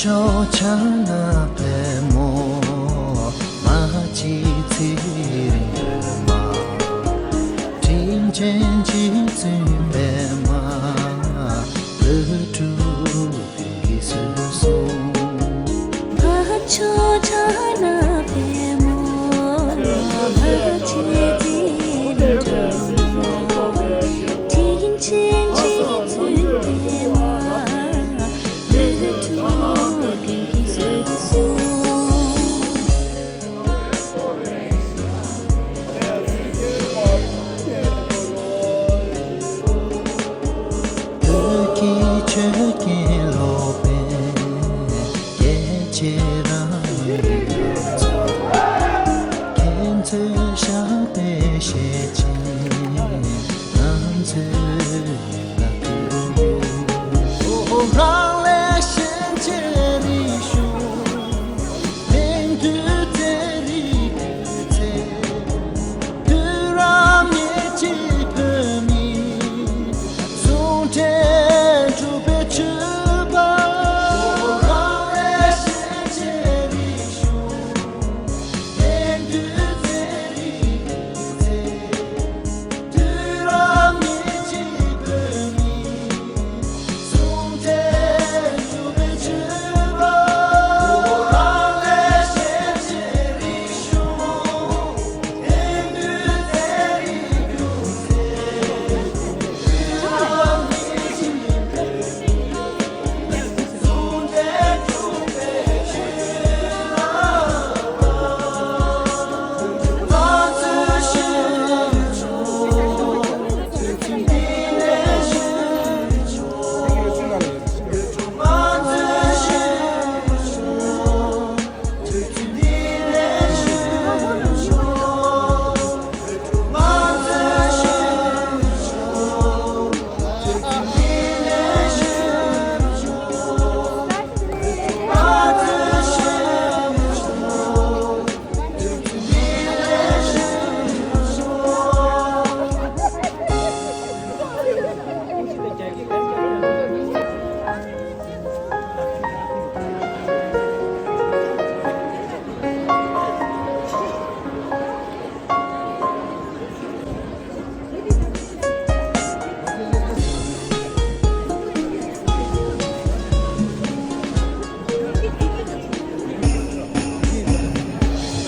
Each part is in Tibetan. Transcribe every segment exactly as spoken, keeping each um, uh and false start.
ཕྱོགས་ཆ་ན་པད་མོ་མ་གཅིག་ཚེ་རིང་མ། དྲིན་ཅན་རྗེ་བཙུན་པད་མ་བློ་གྲོས་ཀྱི་སྲོལ་གསུངས། ཕྱོགས་ཆ་ན་པད་མོ་མ་གཅིག་ཚེ་རིང་མ། དྲིན་ཅན་རྗེ་བཙུན་པད་མ།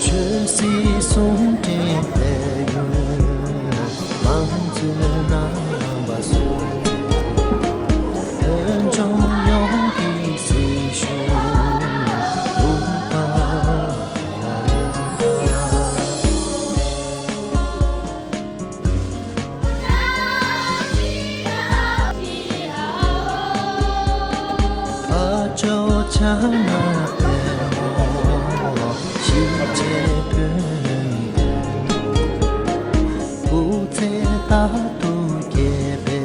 ཆོས་སྲིད་ཟུང་འབྲེལ་དཔལ་ཡོན་མང་གཙོའི་རྣམ་པ་སོགས། བོད་ལྗོངས་ཡོངས་ཀྱི་སྲི་ཞུ་དུ་བཏང་། ཕ་ཇོ་ཆ་ན་པད་མོ་ཞི་བྱེད་ཕུན་སུམ། སྐུ་ཚེ་རྟག་ཏུ་རྒྱས་པའི་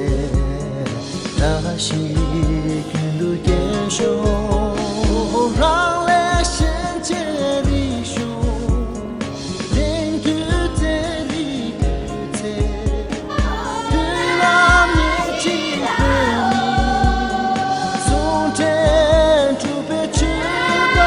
བཀྲ་ཤིས་རྒྱུན་དུ་རྒྱས་ཤོག། རང་ལས་གཞན་གཅེས་རིག་གཞུང་། དེང་དུས་རྩེད་རིགས་སྤུས་ཚད། དུས་རབས་ཉེར་གཅིག་བོད་མིའི་ཟུང་འབྲེལ་འབྲུག་པའི་ཆོས་པ།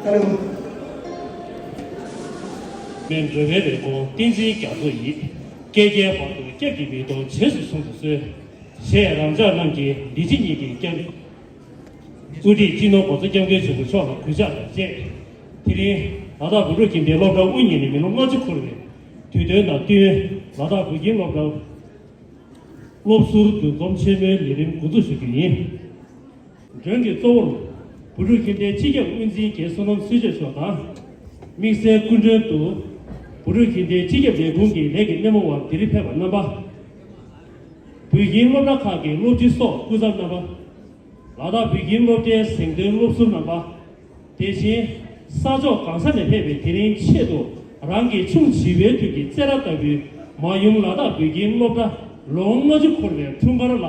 ཨ་ལོ། མའི་འགྲོ་བའི་རེ་སྐོང་བསྟན་འཛིན་རྒྱ་མཚོ་ཡིས། བསྐལ་བརྒྱའི་བར་དུ་སྐྱབས་ཀྱི་མེ་ཏོག་རྗེས་སུ་བཟུང་དུ་གསོལ། ཞེས་རང་ཅག་རྣམས་ཀྱི་འདི་ཕྱི་གཉིས་ཀྱི་སྐྱབས། དབུ་ཁྲིད་སྤྱི་ནོར་༸གོང་ས་༸སྐྱབས་མགོན་ཆེན་པོ་མཆོག་ལ་གུས་ཕྱག་དང་བཅས། དེ་རིང་ལ་དྭགས་བོད་ཕྲུག་ཁྱིམ་སྡེའི་སློབ་གྲྭ་དབུ་བརྙེས་ནས་མི་ལོ་ལྔ་བཅུ་འཁོར་བའི་དུས་སྟོན་དང་བསྟུན། ལ་དྭགས་བོད་ཁྱིམ་སློབ་གྲྭ་སློབ་ཟུར་འདུ་འཛོམས་ཆེན་མོའི་ལས་རིམ་འགོ་འཛུགས་ཞུ་རྒྱུ་ཡིན། མགྲོན་གྱི་གཙོ་བོར་བོད་ཕྲུག་ཁྱིམ་སྡེའི་སྤྱི་ཁྱབ་དབུ་འཛིན་རྒན་བསོད་ནམས་བསོད་ཆེན་མཆོག་དང་། དམིགས་བསལ་སྐུ་མགྲོན་དུ་བོད་ཕྲུག་ཁྱིམ་སྡེའི་སྤྱི་ཁྱབ་ལས་ཁུངས་ཀྱི་ལས་ཀྱི་སྣེ་མོ་བ་འདིར་ཕེབས་པ་རྣམ་པ། བོད་ཁྱིམ་སློབ་གྲྭ་ཁག་གི་སློབ་སྤྱི་སོགས་སྐུ་ཚབ་རྣམ་པ། ལ་དྭགས་བོད་ཁྱིམ་སློབ་གྲྭའི་གཟེངས་ཐོན་སློབ་ཟུར་རྣམ་པ། དེ་བཞིན་ ས་ཕྱོགས་གང་ས་ནས་ཕེབས་པའི་དེ་རིང་ཆེད་དུ་རང་གི་ཆུང་བྱིས་པའི་དུས་ཀྱི་རྩེད་ར་ལྟ་བུའི་མ་ཡུམ་ལ་དྭགས་བོད་ཁྱིམ་སློབ་གྲྭ་ལོ་ལྔ་བཅུ་འཁོར་བའི་འཁྲུངས་སྐར་ལ།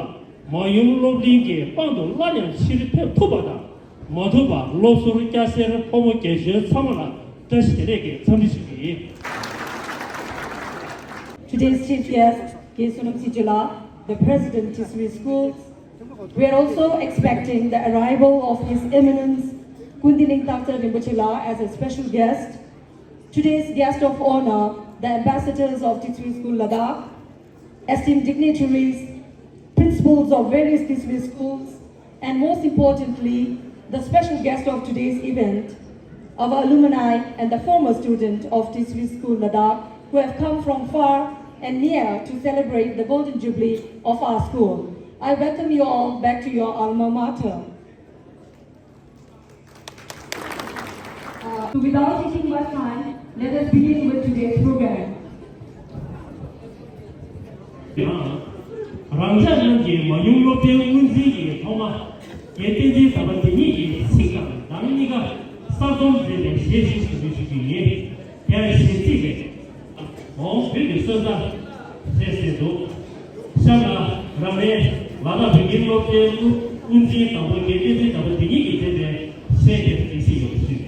མ་ཡུམ་སློབ་གླིང་གི་པང་དུ་སླར་ཡང་ཕྱིར་ཕེབས་ཐུབ་པ་དང་། མ་ཐུབ་པ་སློབ་ཟུར་སྐྱ་སེར་ཕོ་མོ་རྒན་གཞོན་ཚང་མ་ལ་བཀྲ་ཤིས་བདེ་ལེགས་ཀྱི་འཚམས་འདྲི་ཞུ་གི་ཡིན། Today's chief guest, K Sonam Sijula, the president of T three Schools. We are also expecting the arrival of His Eminence Kunti Ningthar Rinpoche La as a special guest. Today's guest of honor, the ambassadors of T three School Ladakh, esteemed dignitaries, principals of various T three schools, and most importantly, the special guest of today's event, our alumni and the former student of T three School Ladakh, who have come from far and near to celebrate the Golden Jubilee of our school. I welcome you all back to your alma mater. Uh, so without taking much time, let us begin with today's program. རང་ཅག་རྣམས་ཀྱི་མ་ཡུམ་སློབ་གྲྭའི་དབུ་འཛིན་གྱི་ཐོག་མ་རྒན་བསྟན་འཛིན་ཟླ་བ་དེ་ཉིད་ཀྱི་ཚིག་དང་གདངས་གཉིས་ཀ་གསར་རྩོམ་མཛད་པའི་གཞས་ཤིག་ཞུ་འདོད་ཞུ་རྒྱུ་ཡིན། དེ་ཡང་གཞས་ཚིག་རེད། འོང་བོད་ཀྱི་སྲོལ་རྟ་རེད་ཟེར་འདུག་ཤར་ལ་རང་རེའི་ལ་དྭགས་བོད་ཁྱིམ་སློབ་གྲྭའི་དབུ་དབུ་འཛིན་དང་པོ་རྒན་བསྟན་འཛིན་དང་པོ་དེ་ཉིད་ཀྱིས་མཛད་པའི་གཞས་དེར་དགྱེས་བཞིན་ཡོད་པ་ཞུས།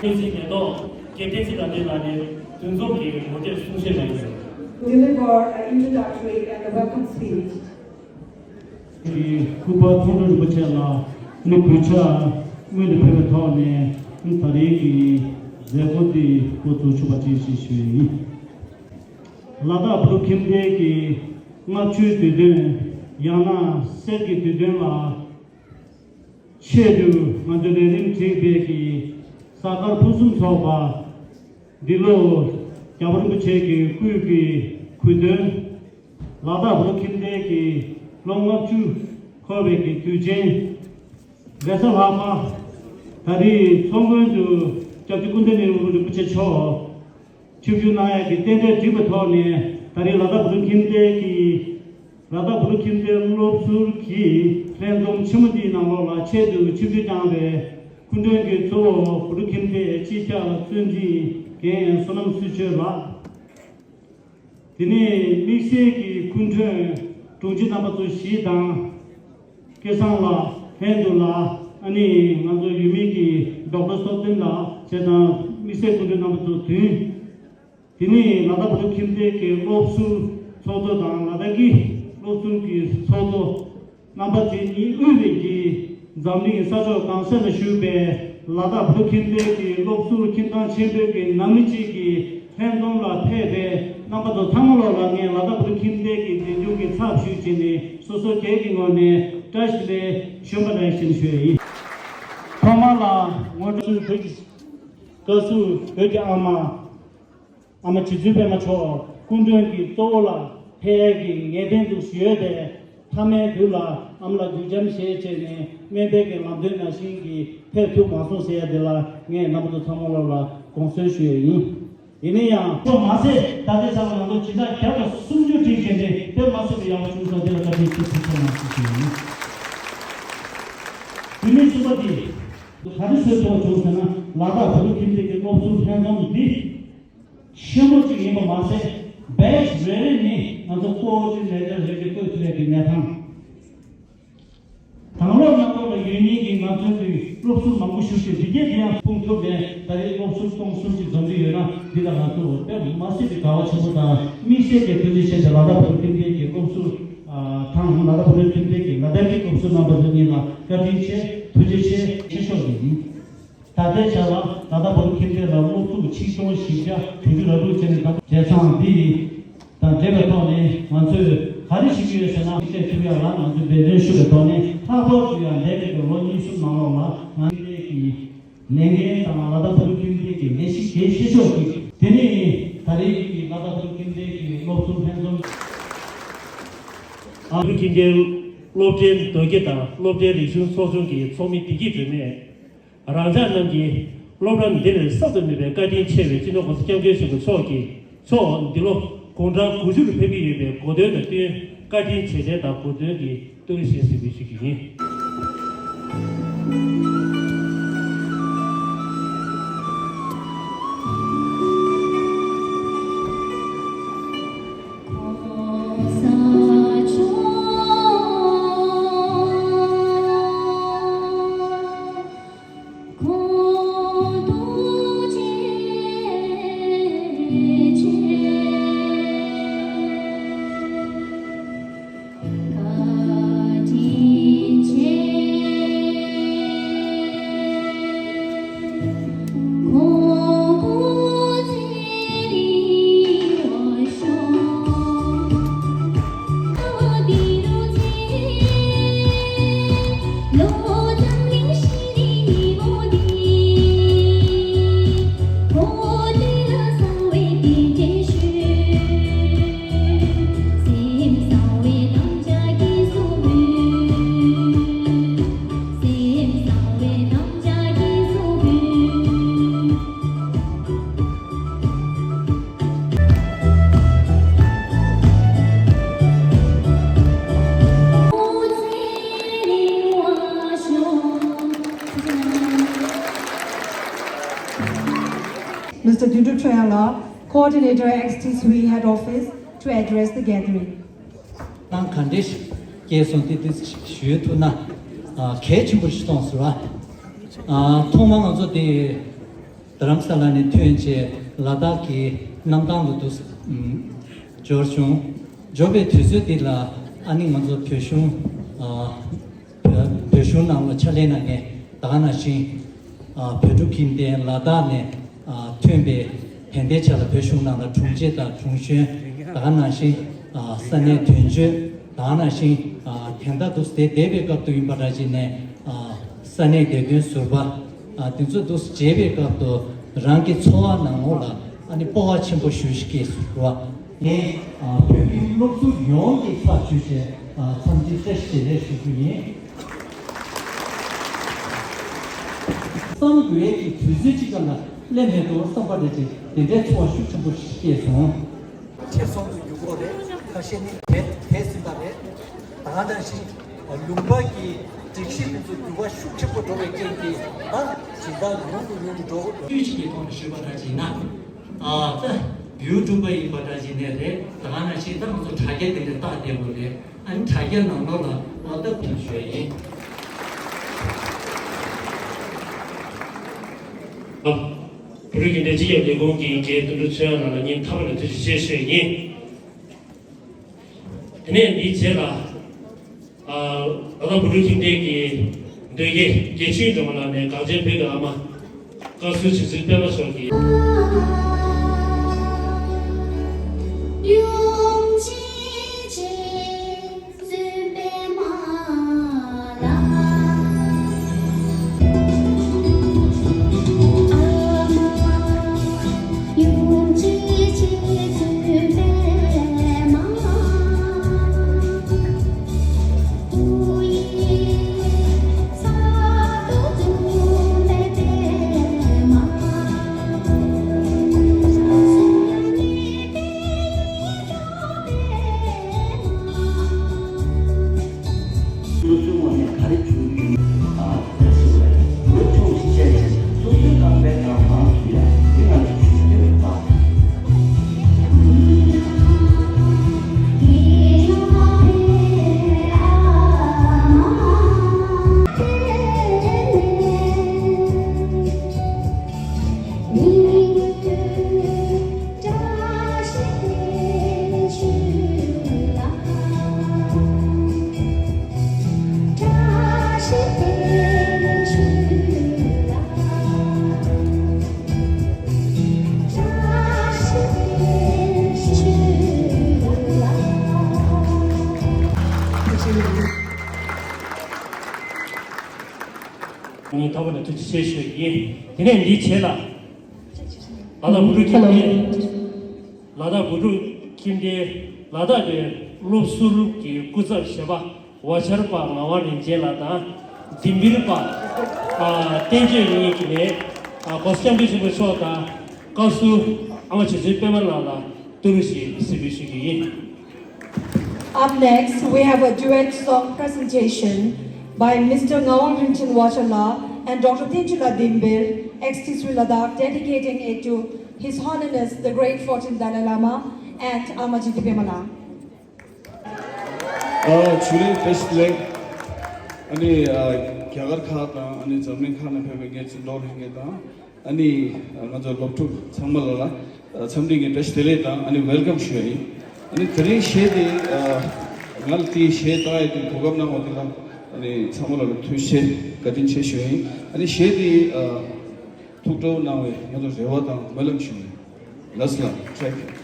བསྟན་འཛིན་མེ་ཏོག་རྒན་བསྟན་འཛིན་དགའ་ལྡན་ལགས་ནས་འདུ་འཛོམས་ཀྱི་ངོ་དེབ་གསུང་བཤད་གནང་ཡོད། Deliver an introductory and a welcome speech. གི་སྐུ་པར་མཐོང་གྲོལ་རིན་པོ་ཆེ་ལ་ནི་གུས་ཕྱག་སྔོན་དུ་ཕེབས་པའི་ཐོག་ནས་ད་རེས་ཀྱི་མཛད་སྒོ་འདི་འགོ་འཛུགས་ཆོག་པ་ཅིག་ཞེས་ཞུ་ཡི་ཡིན། ལ་དྭགས་བོད་ཁྱིམ་སྡེ་གི་ལྔ་བཅུའི་དུས་སྟོན་ཡང་ན་གསེར་གྱི་དུས་སྟོན་ལ་ཆེད་དུ་ང་ཚོའི་ལས་རིམ་སྒྲིག་པའི་གི་གཟའ་སྐར་ཕུན་སུམ་ཚོགས་པ། འདི་ལོ་རྒྱལ་བ་རིན་པོ་ཆེ་གི་སྐུའི་གི་གོ་སྟོན། ལ་དྭགས་བོད་ཁྱིམ་སྡེ་གི་ལོ་ལྔ་བཅུ་འཁོར་བའི་གི་དུས་ཆེན། རེས་གཟའ་ལྷག་པ། ད་རེས་ཚོགས་མགོན་དུ་སྐྱབས་རྗེ་ཀུན་བདེ་ནོར་བུ་རིན་པོ་ཆེ་མཆོག་ཆིབས་བསྒྱུར་གནང་ཡག་གི་རྟེན་འབྲེལ་བསྒྲིགས་པའི་ཐོག་ནས་ད་རེས་ལ་དྭགས་བོད་ཁྱིམ་སྡེ་གི་ལ་དྭགས་བོད་ཁྱིམ་སྡེ་སློབ་ཟུར་གྱི་ལྷན་འཛོམས་ཆེན་མོ་འདིའི་ནང་ལོགས་ལ་ཆེད་དུ་ཆིབས་བསྒྱུར་བསྐྱངས་པའི་སྐུ་མགྲོན་གྱི་གཙོ་བོ་བོད་ཁྱིམ་སྡེ་སྤྱི་ཁྱབ་གཙོ་འཛིན་རྒན་བསོད་ནམས་ཚུལ་འཆོས་ལགས། དེ་ནས་དམིགས་བསལ་གྱི་སྐུ་མགྲོན་དྲུང་ཆེ་རྣམ་པ་ཚོ་བཞི་དང་། སྐལ་བཟང་ལགས་ལྷན་དུ་ལ་ཨ་ནི་ང་ཚོ་ཡུལ་མི་གི་ཌོག་ཊར་སྟོབས་ལྡན་ལགས་བཅས་དང་དམིགས་བསལ་སྐུ་མགྲོན་རྣམ་པ་ཚོ་བདུན། དེ་ནས་ལ་དྭགས་བོད་ཁྱིམ་སྡེ་གི་སློབ་ཟུར་ཚོགས་གཙོ་དང་ལ་དྭགས་ཀྱི་སློབ་ཟུར་གྱི་ཚོགས་གཙོ་རྣམ་པ་དེ་གཉིས་དབུས་པའི་གི་འཛམ་གླིང་ས་ཕྱོགས་གང་ས་ལ་བཞུགས་པའི་ལ་དྭགས་བོད་ཁྱིམ་སྡེ་གི་སློབ་ཟུར་ཁྱིམ་ཚང་ཆེན་པོའི་གི་ནང་མི་གཅིག་གི་ལྷན་འཛོམས་ལ་ཕེབས་པའི་རྣམ་པ་ཚོ་ཚང་མ་ལོག་ལ་ངས་ལ་དྭགས་བོད་ཁྱིམ་སྡེ་གི་འཛིན་སྐྱོང་གི་ཚབ་ཞུས་བྱས་ནས་སོ་སོ་སྒེར་གྱི་ངོས་ནས་བཀྲ་ཤིས་བདེ་ལེགས་ཞུ་བ་ནང་བཞིན་ཞུ་ཡི་ཡིན། ཐོག་མ་ལ་ངོ་སྤྲོད་བོད་ཀྱི་བཀའ་ཟུར་བོད་ཀྱི་ཨ་མ། ཨ་མ་རྗེ་བཙུན་པད་མ་མཆོག་སྐུ་མགྲོན་གྱི་གཙོ་བོ་ལ་ཕེབས་ཡས་ཀྱི་ངེས་གཏན་དུ་ཞུ་ཡོད་པས། མཐའ་མའི་དུས་ལ་ཨ་མ་ལ་གུས་འབྱམས་བཞེས་བྱས་ནས་སྨན་པའི་གི་ལམ་སྟོན་ནང་བཞིན་གྱི་ཕེབས་ཐུབ་མ་སོང་ཟེར་ཡ་དེ་ལ་ངས་རྣམ་པ་ཚོ་ཚང་མ་ལོག་ལ་དགོངས་སེལ་ཞུ་ཡས་ཡིན། ཡིན་ན་ཡང་ཁོ་མ་ཟད་ད་ལྟའི་ཆ་ལ་ང་ཚོ་སྦྱིན་བདག་བརྒྱ་དང་སུམ་ཅུ་བསྒྲིགས་བྱས་ཏེ་དཔེ་མ་སྲིད་པའི་ཡག་པོ་བྱུང་སོང་། དེ་ལ་བཀའ་དྲིན་ཆེ་ཞུ་ཆོག་མ་ཞུ་ཞུ་ཡིན། བུད་མེད་གསུམ་པ་དེ་ག་རེ་བཟོས་ཐུབ་པ་བྱུང་ཟེར་ན། ལ་དྭགས་བོད་ཕྱི་ནང་གི་སློབ་ཟུར་ལྷན་འཛོམས་འདི་ཆེན་པོ་གཅིག་ཡིན་པ་མ་ཟད། བེ་ཆི་རེ་རེ་ནས་ང་ཚོ་ཀོ་ཝོ་ཌི་ནེ་ཊར་རེ་གི་བསྐོས་ཐུབ་ཡག་གི་གནས་སྟངས། དང་བླངས་རྣམ་པ་ལ་ཡོད་མཁན་གྱི་ང་ཚོའི་གི་སློབ་ཟུར་མང་པོ་ཞིག་གིས་འདི་གས་དེ་ཡང་སྤུངས་ཐུབ་ནས། ད་རེས་སློབ་ཟུར་སྟོང་གསུམ་ཅིག་འཛོམས་ཀྱི་ཡོད་ན། འདི་ལ་ང་ཚོ་དཔེ་མ་སྲིད་པའི་དགའ་བ་ཆེན་པོ་དང་དམིགས་བསལ་གྱི་ཐུགས་རྗེ་ཆེ། ལ་དྭགས་བོད་ཕྱི་ནང་གི་སློབ་ཟུར་དང་ལ་དྭགས་བོད་ཕྱི་ནང་གི་ལ་དྭགས་ཀྱི་སློབ་ཟུར་རྣམ་པ་ཚོ་གཉིས་ལ་བཀའ་དྲིན་ཆེ། ཐུགས་རྗེ་ཆེ། ཆེ་ཤོས་ཡིན། ད་ལྟའི་ཆ་ལ་ད་ལྟ་བོད་ཕྱི་ནང་ལ་སློབ་ཕྲུག་ཆིག་སྟོང་བཞི་བརྒྱ་དྲུག་ཅུ་རེ་དྲུག་བྱས་ནས། ད་བྱས་ཙང་འདི་ཡིན། དང་འབྲེལ་བའི་ཐོག་ནས་ང་ཚོས་ག་རེ་ཞིག་ཡོད་ཟེར་ན། ཤེས་ཐུབ་ཡག་ལ་ང་ཚོས་འབད་བརྩོན་ཞུ་བའི་ཐོག་ནས། ལྷག་པར་དུ་ཡང་འདས་པའི་ལོ་གཉིས་གསུམ་ནང་ལོགས་ལ་ང་ཚོའི་གི་ལས་འགན་དང་། ལ་དྭགས་བོད་ཕྱི་ནང་གི་ལས་གཞི་གལ་ཆེ་ཤོས་ཤིག་དེ་ནི་ད་རེས་ཀྱི་ལ་དྭགས་བོད་ཕྱི་ནང་གི་སློབ་ཟུར་ལྷན་འཛོམས། ཨ། བོད་ཕྱི་ནང་སློབ་གྲྭའི་མདོ་སྐྱེ་དང་སློབ་གྲྭའི་རིག་གཞུང་ཚོགས་ཆུང་གི་ཚོགས་མི་བདེ་སྐྱིད་སྒྲོལ་མས། རང་ཅག་རྣམས་ཀྱིས་སློབ་གྲྭ་འདི་ལས་གསར་དུ་སྨིན་པའི་བཀའ་དྲིན་ཆེ་བའི་སྤྱི་ནོར་༸གོང་ས་༸སྐྱབས་མགོན་ཆེན་པོ་མཆོག་གི་མཆོག་འདི་ལོ་དགུང་གྲངས་དགུ་བཅུ་རུ་ཕེབས་ཀྱི་ཡོད་པའི་གོ་སྟོན་དང་བསྟུན། བཀའ་དྲིན་རྗེས་དྲན་དང་གོ་སྟོན་གྱི་བསྟོད་ར་བཞེས་ཞུ་རྒྱུ་ཡིན། Mister Dundrup Choyang, Coordinator, X T three Head Office, to address the gathering. གནང་ག་འདྲས་ཤིག་སྐྱེས་སོང་དེ་དེ་ཞུ་ཐུབ་ན། ཨ། གལ་ཆེན་པོ་ཞིག་མཐོང་སོང་ར། ཨ། ཐོག་མར་ང་ཚོ་དེ་རྡ་རམ་ས་ལ་ནས་ཐོན་བྱས་ལ་དྭགས་ཀྱི་གནམ་ཐང་ལ་དུ་འབྱོར་བྱུང་། འབྱོར་བའི་དུས་ཚོད་དེ་ལ་ཨ་ནི་ང་ཚོ་བོད་གཞུང་། ཨ། བོད་བོད་གཞུང་ནང་ལ་ཕྱག་ལས་གནང་མཁན་ད་ག་ནང་བཞིན། ཨ། བོད་ཕྲུག་ཁྱིམ་སྡེ་ལ་དྭགས་ནས། ཨ། ཐོན་པའི་དེ་འདྲའི་ཆ་ལ་བོད་གཞུང་ནང་ལ་དྲུང་ཆེ་དང་དྲུང་གཞོན་ད་ག་ནང་བཞིན། ཨ། ས་གནས་དོན་གཅོད་ད་ག་ནང་བཞིན། ཨ། དེ་འདྲ་འདུག་སེ་བསྡད་པའི་སྐབས་དུ་ཡིན་པ་འདྲ་བྱས་ནས། ཨ། ས་གནས་སྡེ་དཔོན་ཟུར་པ། ཨ། དེ་ཚོ་འདུག་སེ་མཇལ་བའི་སྐབས་དུ་རང་གི་འཚོ་བ་ནང་ལོགས་ལ་ཨ་ནི་སྤོབས་པ་ཆེན་པོ་ཞེ་པོ་ཅིག་སྐྱེས་སོང་བ། ངས། ཨ། བོད་ཀྱི་སློབ་ཟུར་ཡོངས་ཀྱི་ཕྱག་ཕུལ་བྱས། ཨ། འཚམས་འདྲི་བཀྲ་ཤིས་བདེ་ལེགས་ཞུ་རྒྱུ་ཡིན། བསམ་དགོས་ཀྱི་དུས་ཚོད་ཅིག་ཀ་ལ་སླེབས་མེད་འགྲོ་བསམ་པ་རེད་དེ། དེ་འདྲའི་ཚོར་བ་ཤུགས་ཆེན་པོ་ཞིག་སྐྱེས་སོང་། ཁྱེར་སོང་དུ་འགྱུར་གྱི་རེད། ཁ་ཤས་ནི་དེ་དེ་ཟིན་པ་རེད། ད་ག་ནང་བཞིན་ལུང་པ་གི་སྒྲིག་གཞི་དེ་ཚོ་འགྱུར་བ་ཤུགས་ཆེན་པོ་འགྲོ་བའི་རྐྱེན་གྱིས། ད་སྦྱིན་བདག་ཉུང་དུ་ཉུང་དུ་འགྲོ་དགོས་འདུག་ཅིག་གི་ཐོག་ནས་ཞུས་པ་འདྲ་ཅིག་ཡིན་ན། ཨ། ད་ཡུ་ཊུབ་པ་ཡིན་པ་འདྲ་ཅིག་ནས་རེད། ད་ག་ནང་བཞིན་ད་ང་ཚོ་དྲ་རྒྱ་དེ་འདྲ་བཏགས་བསྡད་དགོས་རེད། ཨ་ནི་དྲ་རྒྱ་ནང་ལོགས་ལ་ཨ་ད་ཁུངས་ཞུ་ཡ་ཡིན། ཨ། བོད་རིགས་རྒྱུན་ལྡན་སྤྱི་ཁྱབ་ལས་ཁུངས་ཀྱི་འགན་དོན་གཙོ་ཆེ་ཡང་ལ་སྙིང་ཐག་པ་ནས་ཐུགས་རྗེ་ཆེ་ཞུ་ཡ་ཡིན། དེ་ནས་འདིའི་རྗེས་ལ། ཨ། ལ་དྭགས་བོད་ཕྲུག་ཁྱིམ་སྡེ་གི་མདོ་སྐྱེས་རྒྱལ་ཆེན་སྒྲོལ་མ་ལགས་ནས་གངས་ཅན་བོད་ཀྱི་ཨ་མ་བཀའ་ཟུར་རྗེ་བཙུན་པད་མ་མཆོག་གིས། ཞུ་ཞུ་ཡིན། དེ་ནས་འདི་བྱས་ལ། ལ་དྭགས་བོད་ཕྲུག་ཁྱིམ་སྡེ། ལ་དྭགས་བོད་ཕྲུག་ཁྱིམ་སྡེ། ལ་དྭགས་པའི་སློབ་ཟུར་གྱི་སྐུ་ཚབ་གཞན་པ་ཝ་ཆར་པ་ངག་དབང་རིན་ཆེན་ལགས་དང་། ལྡེམ་བིར་པ་ཨ་བསྟན་བཅོས་གླིང་གི་ནས་ཨ་གོ་སྐྱབས་མགོན་ཆེན་པོ་མཆོག་དང་། བཀའ་ཟུར་ཨ་མ་རྗེ་བཙུན་པད་མ་ལགས་ལ་ཏུ་རུ་ཞིག་གཟིགས་འབུལ་ཞུ་རྒྱུ་ཡིན། Up next, we have a duet song presentation by Mister Ngawang Rinchen Wachala and Doctor Tenchula Dimbir, ex-Tisri Ladakh, dedicating it to His Holiness the Great Fourteenth Dalai Lama and Amaji Dipemala. ཨ་ཇུ་ལེ་བཀྲ་ཤིས་བདེ་ལེགས། ཨ་ནི་ཨ་རྒྱ་གར་ཁག་དང་ཨ་ནི་འཛམ་གླིང་ཁག་ནས་ཕེབས་པའི་ངའི་སྤུན་ཟླ་ལྷན་རྒྱས་དང་། ཨ་ནི་ང་ཚོ་སློབ་ཕྲུག་ཚང་མ་ལ་ལ་འཚམས་འདྲི་གི་བཀྲ་ཤིས་བདེ་ལེགས་དང་ཨ་ནི་ཝེལ་ཀམ་ཞུ་ཡ་ཡིན། ཨ་ནི་དེ་རིང་གཞས་དེ་ང་ལ་དེའི་གཞས་བཏང་ཡ་དེ་གོ་སྐབས་གནང་བ་དེ་ལ་ཨ་ནི་ཚང་མ་ལ་ལ་ཐུགས་རྗེ་ཆེ་བཀའ་དྲིན་ཆེ་ཞུ་ཡ་ཡིན། ཨ་ནི་གཞས་དེ་ཐུགས་སྤྲོ་གནང་བའི་ང་ཚོ་རེ་བ་དང་སྨོན་ལམ་ཞུ་ཡ་ཡིན། ལགས་སོ་ལགས།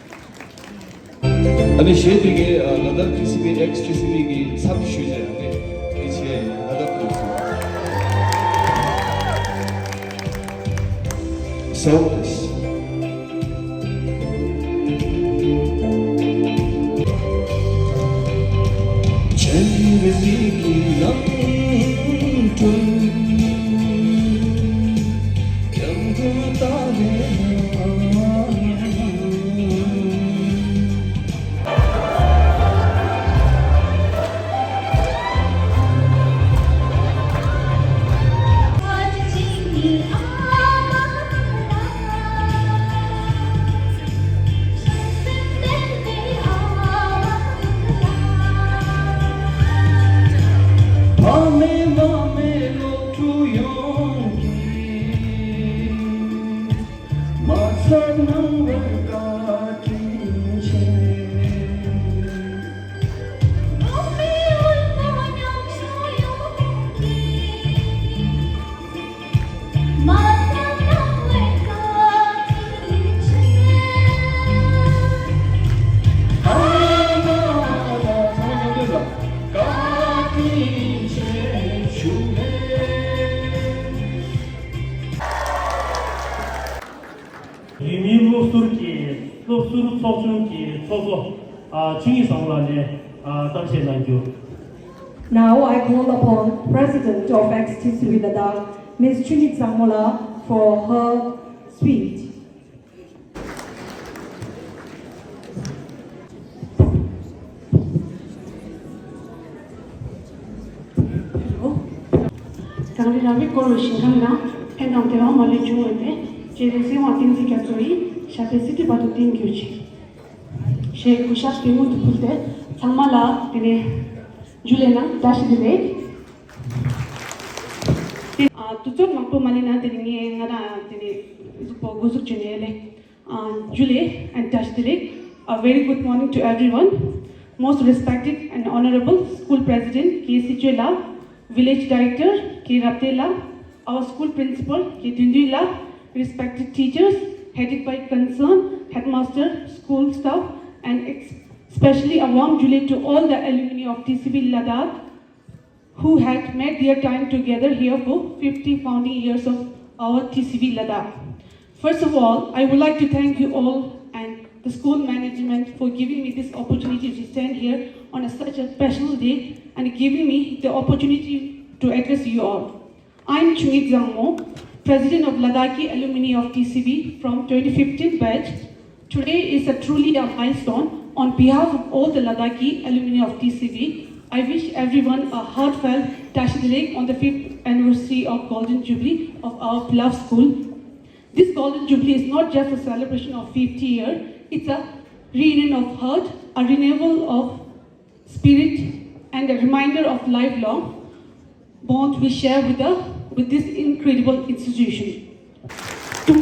ཨ་ནི་གཞས་དེ་གའི་ལ་དྭགས་ཊི་སི་ཝི་ཨེགས་ཊི་སི་ཝི་གི་ཚབ་ཞུས་བྱས་ཨ་ནི་དེ་བྱས་ལ་དྭགས་ཊི་སི་ཝི་སོ་ཏེས། རིང་མིན་སློབ་ཟུར་གྱི་སློབ་ཟུར་ཚོགས་ཆུང་གི་ཚོགས་གཙོ་ཨ་ཆོས་ཉིད་བཟང་མོ་ལགས་ནས་ཨ་གཏམ་བཤད་གནང་རྒྱུ། Now I call upon President of Ex-T C V Ladakh, Miss Chunit Sangmola, for her speech. དང་རི་ར་བའི་སྐོར་བའི་ཞིང་ཁམས་ནང་ཕན་དང་བདེ་བ་མ་ལུས་འབྱུང་བའི་སྟེང་རྗེ་རིན་སྲིད་དབང་བསྟན་འཛིན་རྒྱ་མཚོ་ཡིས་ཞབས་པད་སྲིད་མཐའི་བར་དུ་བརྟན་གྱུར་ཅིག་ཞེས་གུས་ཞབས་བདེ་མོ་དུ་ཕུལ་ཏེ་ཚང་མ་ལ་དེ་ནས་ཇུ་ལེ་ནང་བཀྲ་ཤིས་བདེ་ལེགས། དེ་ཨ་དུས་ཚོད་མང་པོ་མ་ལས་ན་དེ་ནས་ངས་ང་རང་དེ་ནས་གཟུགས་པོ་འགོ་འཛུགས་བྱས་ནས་ལས། Uh, Julie and Tashdirik, a very good morning to everyone. Most respected and honorable school president K C Chwela, village director K Rabdela, our school principal K Dundula, respected teachers, headed by concerned headmaster, school staff, and ex- especially a warm julie to all the alumni of T C V Ladakh who had made their time together here for fifty founding years of our T C V Ladakh. First of all, I would like to thank you all and the school management for giving me this opportunity to stand here on a, such a special day and giving me the opportunity to address you all. I am Chungit Zangmo, President of Ladakhi Alumni of T C V from twenty fifteen batch. Today is a truly a milestone. On behalf of all the Ladakhi alumni of T C V, I wish everyone a heartfelt Tashi Delek on the fifth anniversary of Golden Jubilee of our beloved school. This Golden Jubilee is not just a celebration of fifty years, it's a reunion of heart, a renewal of spirit, and a reminder of lifelong bond we share with, the, with this incredible institution. To,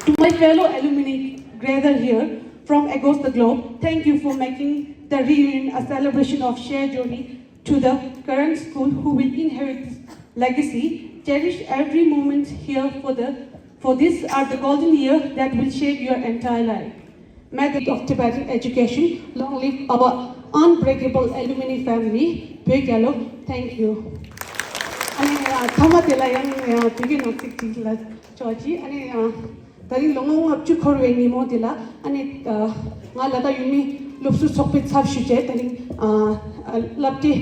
to my fellow alumni gathered here from across the globe, thank you for making the reunion a celebration of shared journey to the current school who will inherit this legacy. Cherish every moment here for the for these are the golden years that will shape your entire life. Mother of Tibetan education, long live our unbreakable alumni family, Bhekalo. Thank you. ཨ་ནི་ཨ་མཐའ་མ་དེ་ལ་ཡང་ཨ་བོད་སྐད་ནང་ཚིག་གཅིག་ལ་ཆོག་ཅིག་ཨ་ནི་ཨ་ད་རིང་ལོ་ངོ་ལྔ་བཅུ་འཁོར་བའི་ཉིན་མོ་དེ་ལ་ཨ་ནི་ཨ་ང་ལ་དྭགས་ཡུལ་མི་སློབ་ཟུར་ཚོགས་པའི་ཚབ་ཞུས་བྱས། ད་རིང་ཨ་ཨ་བསླབ་གྲྭའི་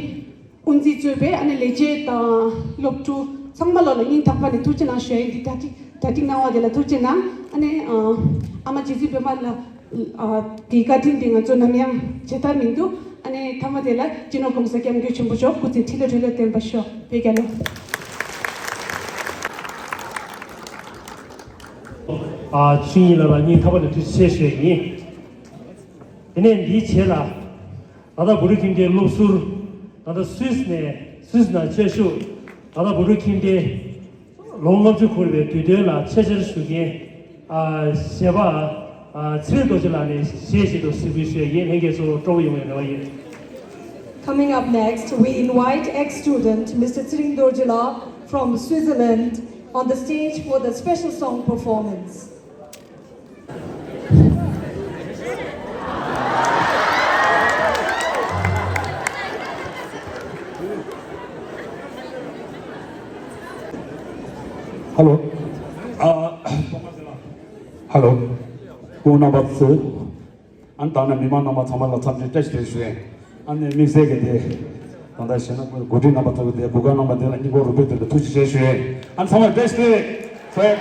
དབུ་འཛིན་གཙོས་པའི་ཨ་ནི་ལས་བྱེད་དང་སློབ་ཕྲུག་ཚང་མ་ལོ་ལ་སྙིང་ཐག་པ་ནས་ཐུགས་རྗེ་གནང་ཞུ་ཡ་ཡིན། འདི་གྲ་སྒྲིག་གྲ་སྒྲིག་གནང་བ་དེ་ལ་ཐུགས་རྗེ་གནང་། ཨ་ནི་ཨ་ཨ་མ་རྗེ་བཙུན་པད་མ་ལ་ཨ་གི་བཀའ་དྲིན་དེ་ང་ཚོ་ནམ་ཡང་བརྗེད་ཐབས་མི་འདུག་ཨ་ནི་མཐའ་མ་དེ་ལ་སྤྱི་ནོར་༸གོང་ས་༸སྐྱབས་མགོན་ཆེན་པོ་མཆོག་སྐུ་ཚེ་ཁྲི་ལོ་ཁྲི་ལོ་བརྟན་པར་ཤོག་བོད་རྒྱལ་ལོ། ཨ་ཆོས་དབྱིངས་ལགས་ལ་སྙིང་ཐག་པ་ནས་ཐུགས་རྗེ་ཆེ་ཞུ་ཡ་ཡིན། དེ་ནས་འདིའི་རྗེས་ལ། ད་ལྟ་བོད་ཕྲུག་ཁྱིམ་སྡེའི་སློབ་ཟུར། ད་ལྟ་སུད་སི་ནས་སུད་སི་ནང་བཅའ་བཞུགས། ད་ལྟ་བོད་ཕྲུག་ཁྱིམ་སྡེའི་ལོ་ལྔ་བཅུ་འཁོར་བའི་དུས་སྟོན་ལ་ཆེད་བཅར་ཞུ་མཁན་ཨ་གཞས་པ་ཨ་ཚེ་རིང་རྡོ་རྗེ་ལགས་ནས་གཞས་ཞིག་ཏུ་གཟིགས་འབུལ་ཞུ་ཡ་ཡིན། ལྷན་རྒྱས་ཚོ་སྤྲོ་པོ་ཡོང་བའི་རེ་བ་ཡོད། Coming up next, we invite ex-student Mister Tsiring Dorjila from Switzerland on the stage for the special song performance. Hello. ཨ། Hello. སྐུ་ངོ་རྣམ་པ་ཚོ། ཨ་ནི་ད་ནི་མི་མང་རྣམ་པ་ཚང་མ་ལ་འཚམས་འདྲི་བཀྲ་ཤིས་བདེ་ལེགས་ཞུ་ཡིན། ཨ་ནི་དམིགས་བསལ་གྱི་དེ། ད་ལྟ་གཞས་སྣ་འགོ་ཁྲིད་རྣམ་པ་ཚོ་གི་དེ་གུས་བཀུར་རྣམ་པ་དེ་ལ་སྙིང་ཁོང་རུས་པའི་དོན་དུ་ཐུགས་རྗེ་ཆེ་ཞུ་ཡིན། ཨ་ནི་ཚང་མ་བཀྲ་ཤིས་བདེ་ལེགས།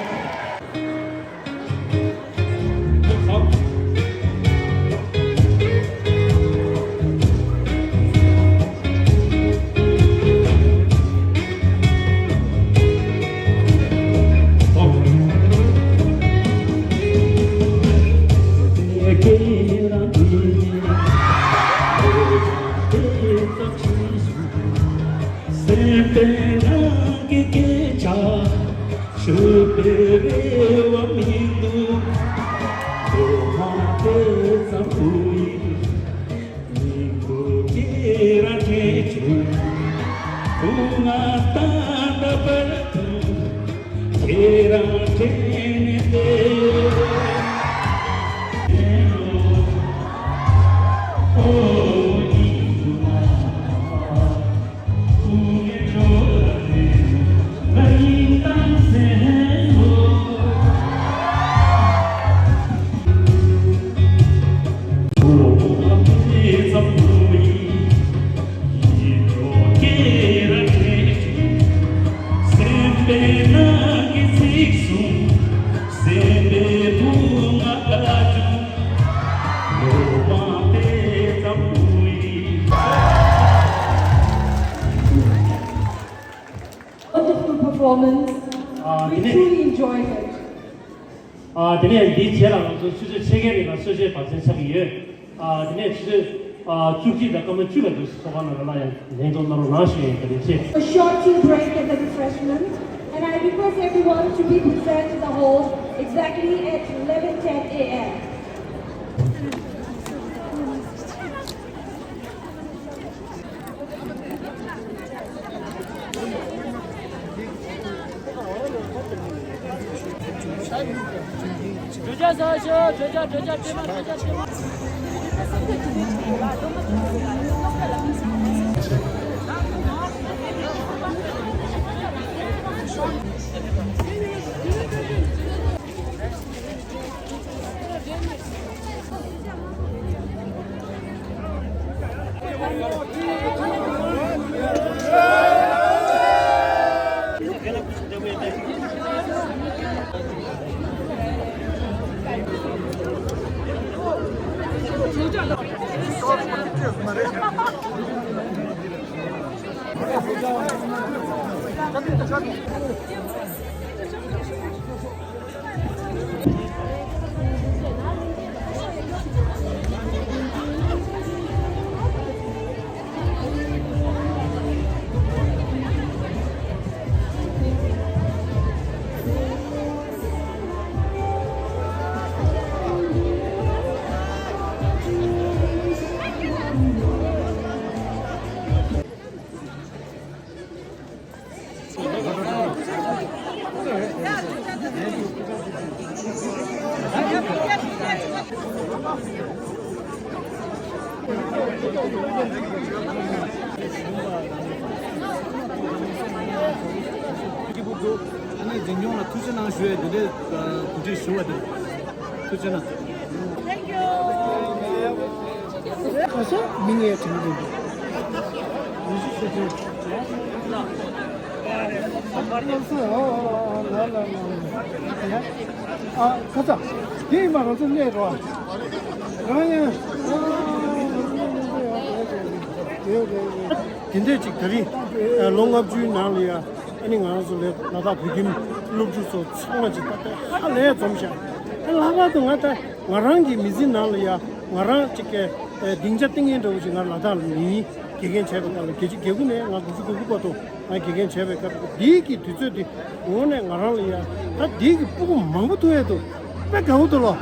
སེམས་པའི་ནང་གི་སྐད་ཆ་ཤོད་པའི་རེ་བ་མི་འདུག་སློབ་མ་དེ་ཙམ་བུ་ཡིན། སྙིང་པོ་ཁྱེད་རང་དྲན་བྱུང་། སྐུ་ངལ་ད་ལྟ་བར་དུ་ཁྱེད་རང་དྲན་ནས་བསྡད་ཡོད། Wonderful performance. We truly enjoyed it. ཨ་དེ་ནས་འདིའི་རྗེས་ལ་ང་ཚོ་ཆུ་ཚོད་ཕྱེད་ཀའི་རིང་ལ་གསོལ་ཇའི་བར་མཚམས་ཆགས་ཀྱི་ཡོད། ཨ་དེ་ནས་ཆུ་ཚོད་ཨ་བཅུ་གཅིག་དང་སྐར་མ་བཅུ་ལ་འདུག་ཚོགས་ཁང་ནང་ལ་ཡང་ལྷན་ཚོགས་གནང་རོགས་གནང་ཞུ་ཡ་ཡིན། བཀའ་དྲིན་ཆེ། A short tea break and the refreshment, and I request everyone to be present in the hall exactly at eleven ten a.m. ཨ་ནི་འཛིན་སྐྱོང་ལ་ཐུགས་རྗེ་གནང་ཞུ་ཡས་འདི་འདྲའི་གོ་སྒྲིག་ཞུ་བ་དེ་ཐུགས་རྗེ་གནང་། Thank you. ཁ་ཤས་མི་ངའི་དྲན་གྱི་འདུག་ཉི་ཤུ་ཞེ་བདུན། ཨ་ཁ་ཚ། དེ་ཡིན་མ་རང་ཚོ་གནས་རོགས། རང་ཡང་། དེ་འདྲས་ཅིག་ད་རིང་ལོ་ལྔ་བཅུའི་ནང་ལ་ཡ། ཨ་ནི་ང་རང་ཚོ་ལ་ལ་དྭགས་བོད་ཁྱིམ་སློབ་ཕྲུག་ཚོ་ཚང་མ་ཅིག་ད་ལྟ་ཧ་ལས་འཛོམས་ཤག་ཨ་ལྷག་པར་དུ་ང་ད་ང་རང་གི་མི་ཚེ་ནང་ལ་ཡ་ང་རང་ཅིག་གི་སྡིངས་ཆ་ཏིང་ངེ་འདྲ་བོ་ཅིག་ང་ལ་དྭགས་ལ་མིན་དགེ་རྒན་བྱས་པའི་སྐབས་ལ་བརྒྱད་ཅུ་གྱ་དགུ་ནས་ང་དགུ་བཅུ་གོ་དགུ་བར་དུ་ང་དགེ་རྒན་བྱས་པའི་སྐབས་འདིའི་གི་དུས་ཚོད་འདི་འོང་ནས་ང་རང་ལ་ཡ་ད་འདིའི་གི་སྤུ་གུ་མང་པོ་ཐུག་ཡས་འདུག་དཔེ་དགའ་བོ་འདུག་ལོ།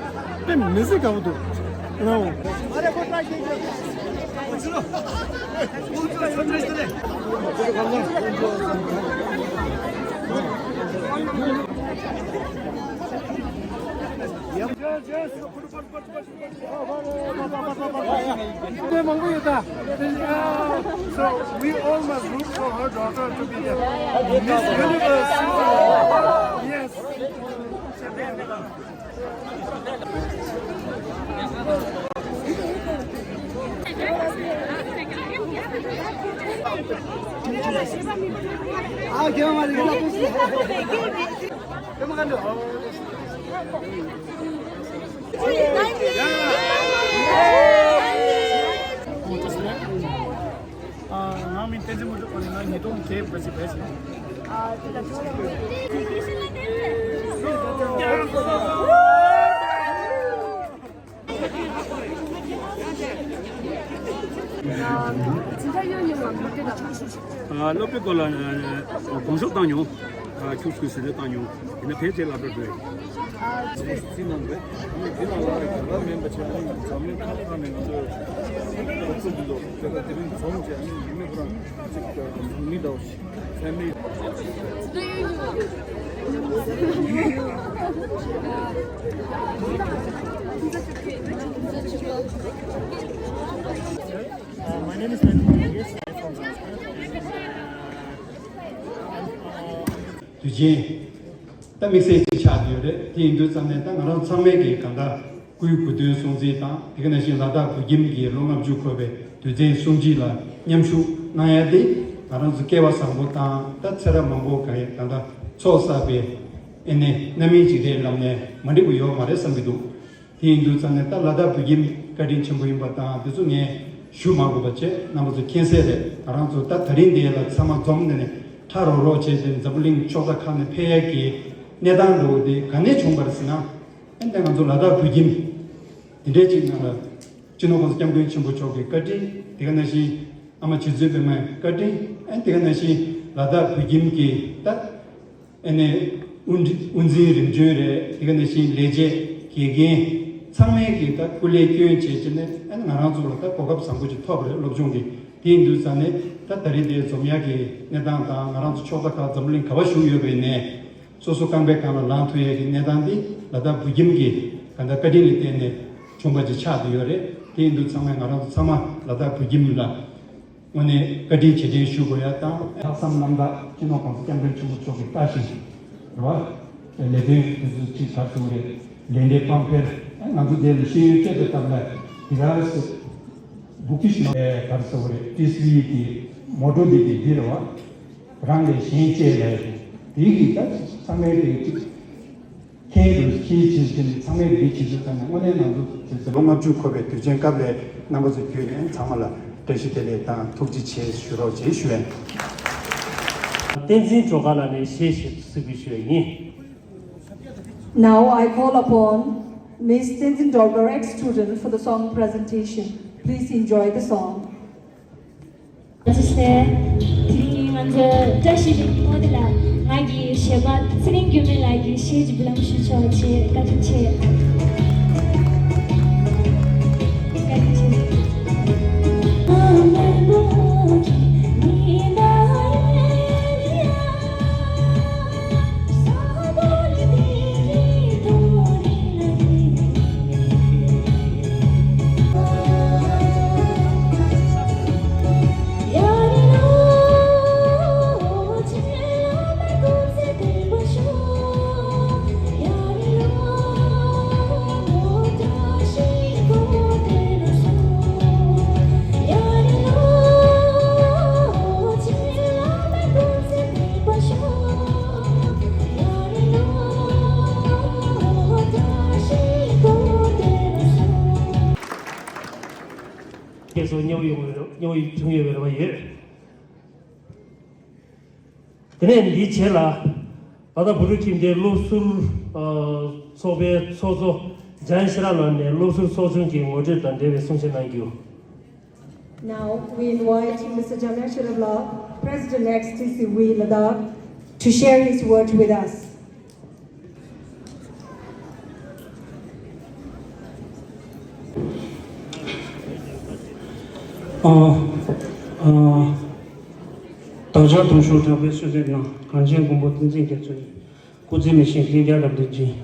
དཔེ་མི་སྲིད་དགའ་བོ་འདུག་ང་འོང་། དེ་མང་པོ་ཡོད་ད། So we all must root for her daughter to be the Miss Universe. Yes. ང་མིང་བསྟན་འཛིན་དངོས་གྲུབ། ཁོ་ནི་ང་ཉིས་སྟོང་བརྒྱད་བར་གྱི་བེ་ཆི། སློབ་གྲྭའི་སྐོར་ལ་དགོངས་ཞུ་བཏང་མྱོང་། ཁྱུག་ཁྱུག་ཟིན་ལས་བཏང་མྱོང་། ཡིན་ན་ཕལ་ཆེར་སློབ་གྲྭ་འགྲོ་ཡོད། ཚིག་གནང་བས་ཨ་ནི་འདི་ལ་ལ་རྒྱ་གར་མིན་པ་བྱས་ཨ་ནི་འཛམ་གླིང་ཁ་ཁ་ནས་ང་ཚོས་གོ་ཚུགས་ཀྱི་འདུག་དེ་ལ་དེ་རིང་འཛོམས་བྱས་ཨ་ནི་ཡིན་ན་ཁོ་རང་ཅིག་མི་འདྲ་བ་ཞིག་ཚད་མེད། Uh, my name is Nathan Varghese. I'm from Zanskar. དུས་ཆེན་ད་དམིགས་བསལ་ཅིག་ཆགས་ཡོད་རེད། དེ་ཡིན་དུས་ཙམ་ནས་ད་ང་རང་ཚང་མས་ཀྱི་གང་ལྟར་སྐུའི་གོ་སྟོན་སྲུང་བརྩི་དང་དེ་ག་ནང་བཞིན་ལ་དྭགས་བོད་ཁྱིམ་གྱི་ལོ་ལྔ་བཅུ་འཁོར་བའི་དུས་ཆེན་སྲུང་བརྩི་ལ་མཉམ་ཞུགས་གནང་ཡ་དེ་ང་རང་ཚོ་སྐལ་བ་བཟང་པོ་དང་ད་ཚེ་རབས་མང་པོ་ག་རེ་གང་ལྟར་ཚོགས་བསགས་པའི་ཨེ་ནས་རྣམ་སྨིན་ཅིག་རེད་ལབ་ནས་མ་འགྲིག་པ་ཡོད་མ་རེད་བསམ་གྱི་འདུག་དེ་ཡིན་དུས་ཙམ་ནས་ད་ལ་དྭགས་བོད་ཁྱིམ་བཀའ་དྲིན་ཆེན་པོ་ཡིན་པ་དང་དེ་ཚོ་ངས་ཞུ་མ་དགོས་པ་བྱས་རྣམ་པ་ཚོ་མཁྱེན་གསལ་རེད། ང་རང་ཚོ་ད་ད་རིང་འདི་ལ་ཚང་མ་འཛོམས་ནས་ནས་ཁྲ་རོག་རོག་བྱས་ཏེ་འཛམ་བུ་གླིང་ཕྱོགས་མཐའ་ཁག་ནས་ཕེབས་ཡག་གི་གནས་སྟངས་འདྲ་བོ་དེ་ག་ནས་བྱུང་བ་རེད་ཟེར་ན། ཨ་ནི་ད་ང་ཚོ་ལ་དྭགས་བོད་ཁྱིམ་འདི་འདྲའི་ཅིག་ནང་ལ་སྤྱི་ནོར་༸གོང་ས་༸སྐྱབས་མགོན་ཆེན་པོ་མཆོག་གི་བཀའ་དྲིན། དེ་ག་ནང་བཞིན་ཨ་མ་རྗེ་བཙུན་པད་མའི་བཀའ་དྲིན། ཨ་ནི་དེ་ག་ནང་བཞིན་ལ་དྭགས་བོད་ཁྱིམ་གྱི་ད། ཨ་ནི་དབུ་འཛིན་དབུ་འཛིན་རིམ་བྱོན་རེད། དེ་ག་ནང་བཞིན་ལས་བྱེད་དགེ་རྒན་ཚང་མས་ཀྱིས་ད་སྐུ་ལས་བསྐྱོན་བྱས་བྱས་ནས་ཨ་ནི་ང་རང་ཚོ་ལ་ད་གོ་སྐབས་བཟང་པོ་ཅིག་ཐོབ་པ་རེད་སློབ་སྦྱོང་གི། དེ་ཡིན་དུས་ཙང་ནས་ད་ད་རེས་དེ་འཛོམས་ཡག་གི་གནས་སྟངས་དང་ང་རང་ཚོ་ཕྱོགས་མཐའ་ཁག་འཛམ་གླིང་ག་པར་བཞུགས་ཡོད་པའི་ནས་སོ་སོ་རྐང་པའི་སྒང་ལ་ལངས་ཐུབ་ཡག་གི་གནས་སྟངས་འདི་ལ་དྭགས་བོད་ཁྱིམ་གྱི་ག་འདྲ་བཀའ་དྲིན་ལ་བརྟེན་ནས་བྱུང་བ་ཅིག་ཆགས་བསྡད་ཡོད་རེད། དེ་ཡིན་དུས་ཚང་མས་ང་རང་ཚོ་ཚང་མ་ལ་དྭགས་བོད་ཁྱིམ་ལ། དངོས་གནས་བཀའ་དྲིན་རྗེས་དྲན་ཞུ་དགོས་ཡ་དང་ལྷག་བསམ་རྣམ་དག་སྤྱི་ནོར་༸གོང་ས་༸སྐྱབས་མགོན་ཆེན་པོ་མཆོག་གིས་ལྟ་ཞིང་རེད་བ། ལས་དོན་དེ་ཚོ་ཅིག་ག་རེ་ཟེར་དགོས་རེད། ལས་འབྲས་དཔང་འཕེར་ང་ཚོ་དེ་ལ་ཤེས་ཡོན་སྤྲད་པའི་སྟབས་ལ་དེ་ག་རེ་ཟེར་བུ་ཁི་ཤི་ནོ་ག་རེ་ཟེར་དགོས་རེད། ཏི་སི་ཝི་གི་མོ་ཊོ་འདི་དེ་འདི་རེད་བ། རང་ལས་གཞན་གཅེས་ལས་དེ་གི་ད་ཚང་མའི་དེ་གཅིག་ཁྱེད་ཀྱིས་ཁྱེད་ཀྱིས་ཁྱེད་ཚང་མས་འདི་བྱེད་ཚུལ་ཙམ་ནས་དངོས་གནས་ནང་དུ་བྱེད་ཚུལ། ལོ་ལྔ་བཅུ་འཁོར་བའི་དུས་ཆེན་སྐབས་ལ་རྣམ་པ་ཚོ་བརྒྱུད་ནས་ཚང་མ་ལ་བཀྲ་ཤིས་བདེ་ལེགས་དང་ཐུགས་རྗེ་ཆེ་ཞུ་རོགས་ཞེས་ཞུ་ཡ་ཡིན། བསྟན་འཛིན་སྒྲོལ་དཀར་ལགས་ནས་གཞས་ཞིག་གཟིགས་པའི་ཞུ་ཡ་ཡིན། Now I call upon Miss Tenzin Dolkar, ex-student, for the song presentation. Please enjoy the song. ཐུགས་རྗེ་ཆེ། དེ་རིང་ང་ཚོ་བཀྲ་ཤིས་པའི་ཉིན་མོ་འདི་ལ་ང་གི་གཞས་པ་ཚེ་རིང་འགྱུར་མེད་ལགས་ཀྱིས་གཞས་ཅིག་འབུལ་ལམ་ཞུ་ཆོག་ཅེས་བཀའ་དྲིན་ཆེ། བཀའ་དྲིན་ཆེ། མཉམ་ཡོང་བའི་མཉམ་ཡོང་བྱུང་ཡོད་པའི་རེ་བ་ཡོད། དེ་ནས་འདིའི་རྗེས་ལ། ད་ལྟ་བོད་ཕྲུག་ཁྱིམ་སྡེའི་སློབ་ཟུར་ཚོགས་པའི་ཚོགས་གཙོ་འཇམ་དབྱངས་ཤེས་རབ་ལགས་ནས་སློབ་ཟུར་ཚོགས་ཆུང་གི་ངོ་སྤྲོད་དང་འབྲེལ་བའི་གསུང་བཤད་གནང་རྒྱུ། Now we invite Mister Jamya Sherab Lal, President X T C V Ladakh, to share his words with us. ཨ། ཨ། བདག་ཅག་དུང་ཕྱུར་གྲགས་པའི་གསོལ་འདེབས་ནང་གངས་ཅན་མགོན་པོ་བསྟན་འཛིན་རྒྱ་མཚོ་ཡི། སྐུ་ཚེ་མི་ཤིགས་ལྷུན་རྒྱས་རབ་བརྟན་ཅིང་།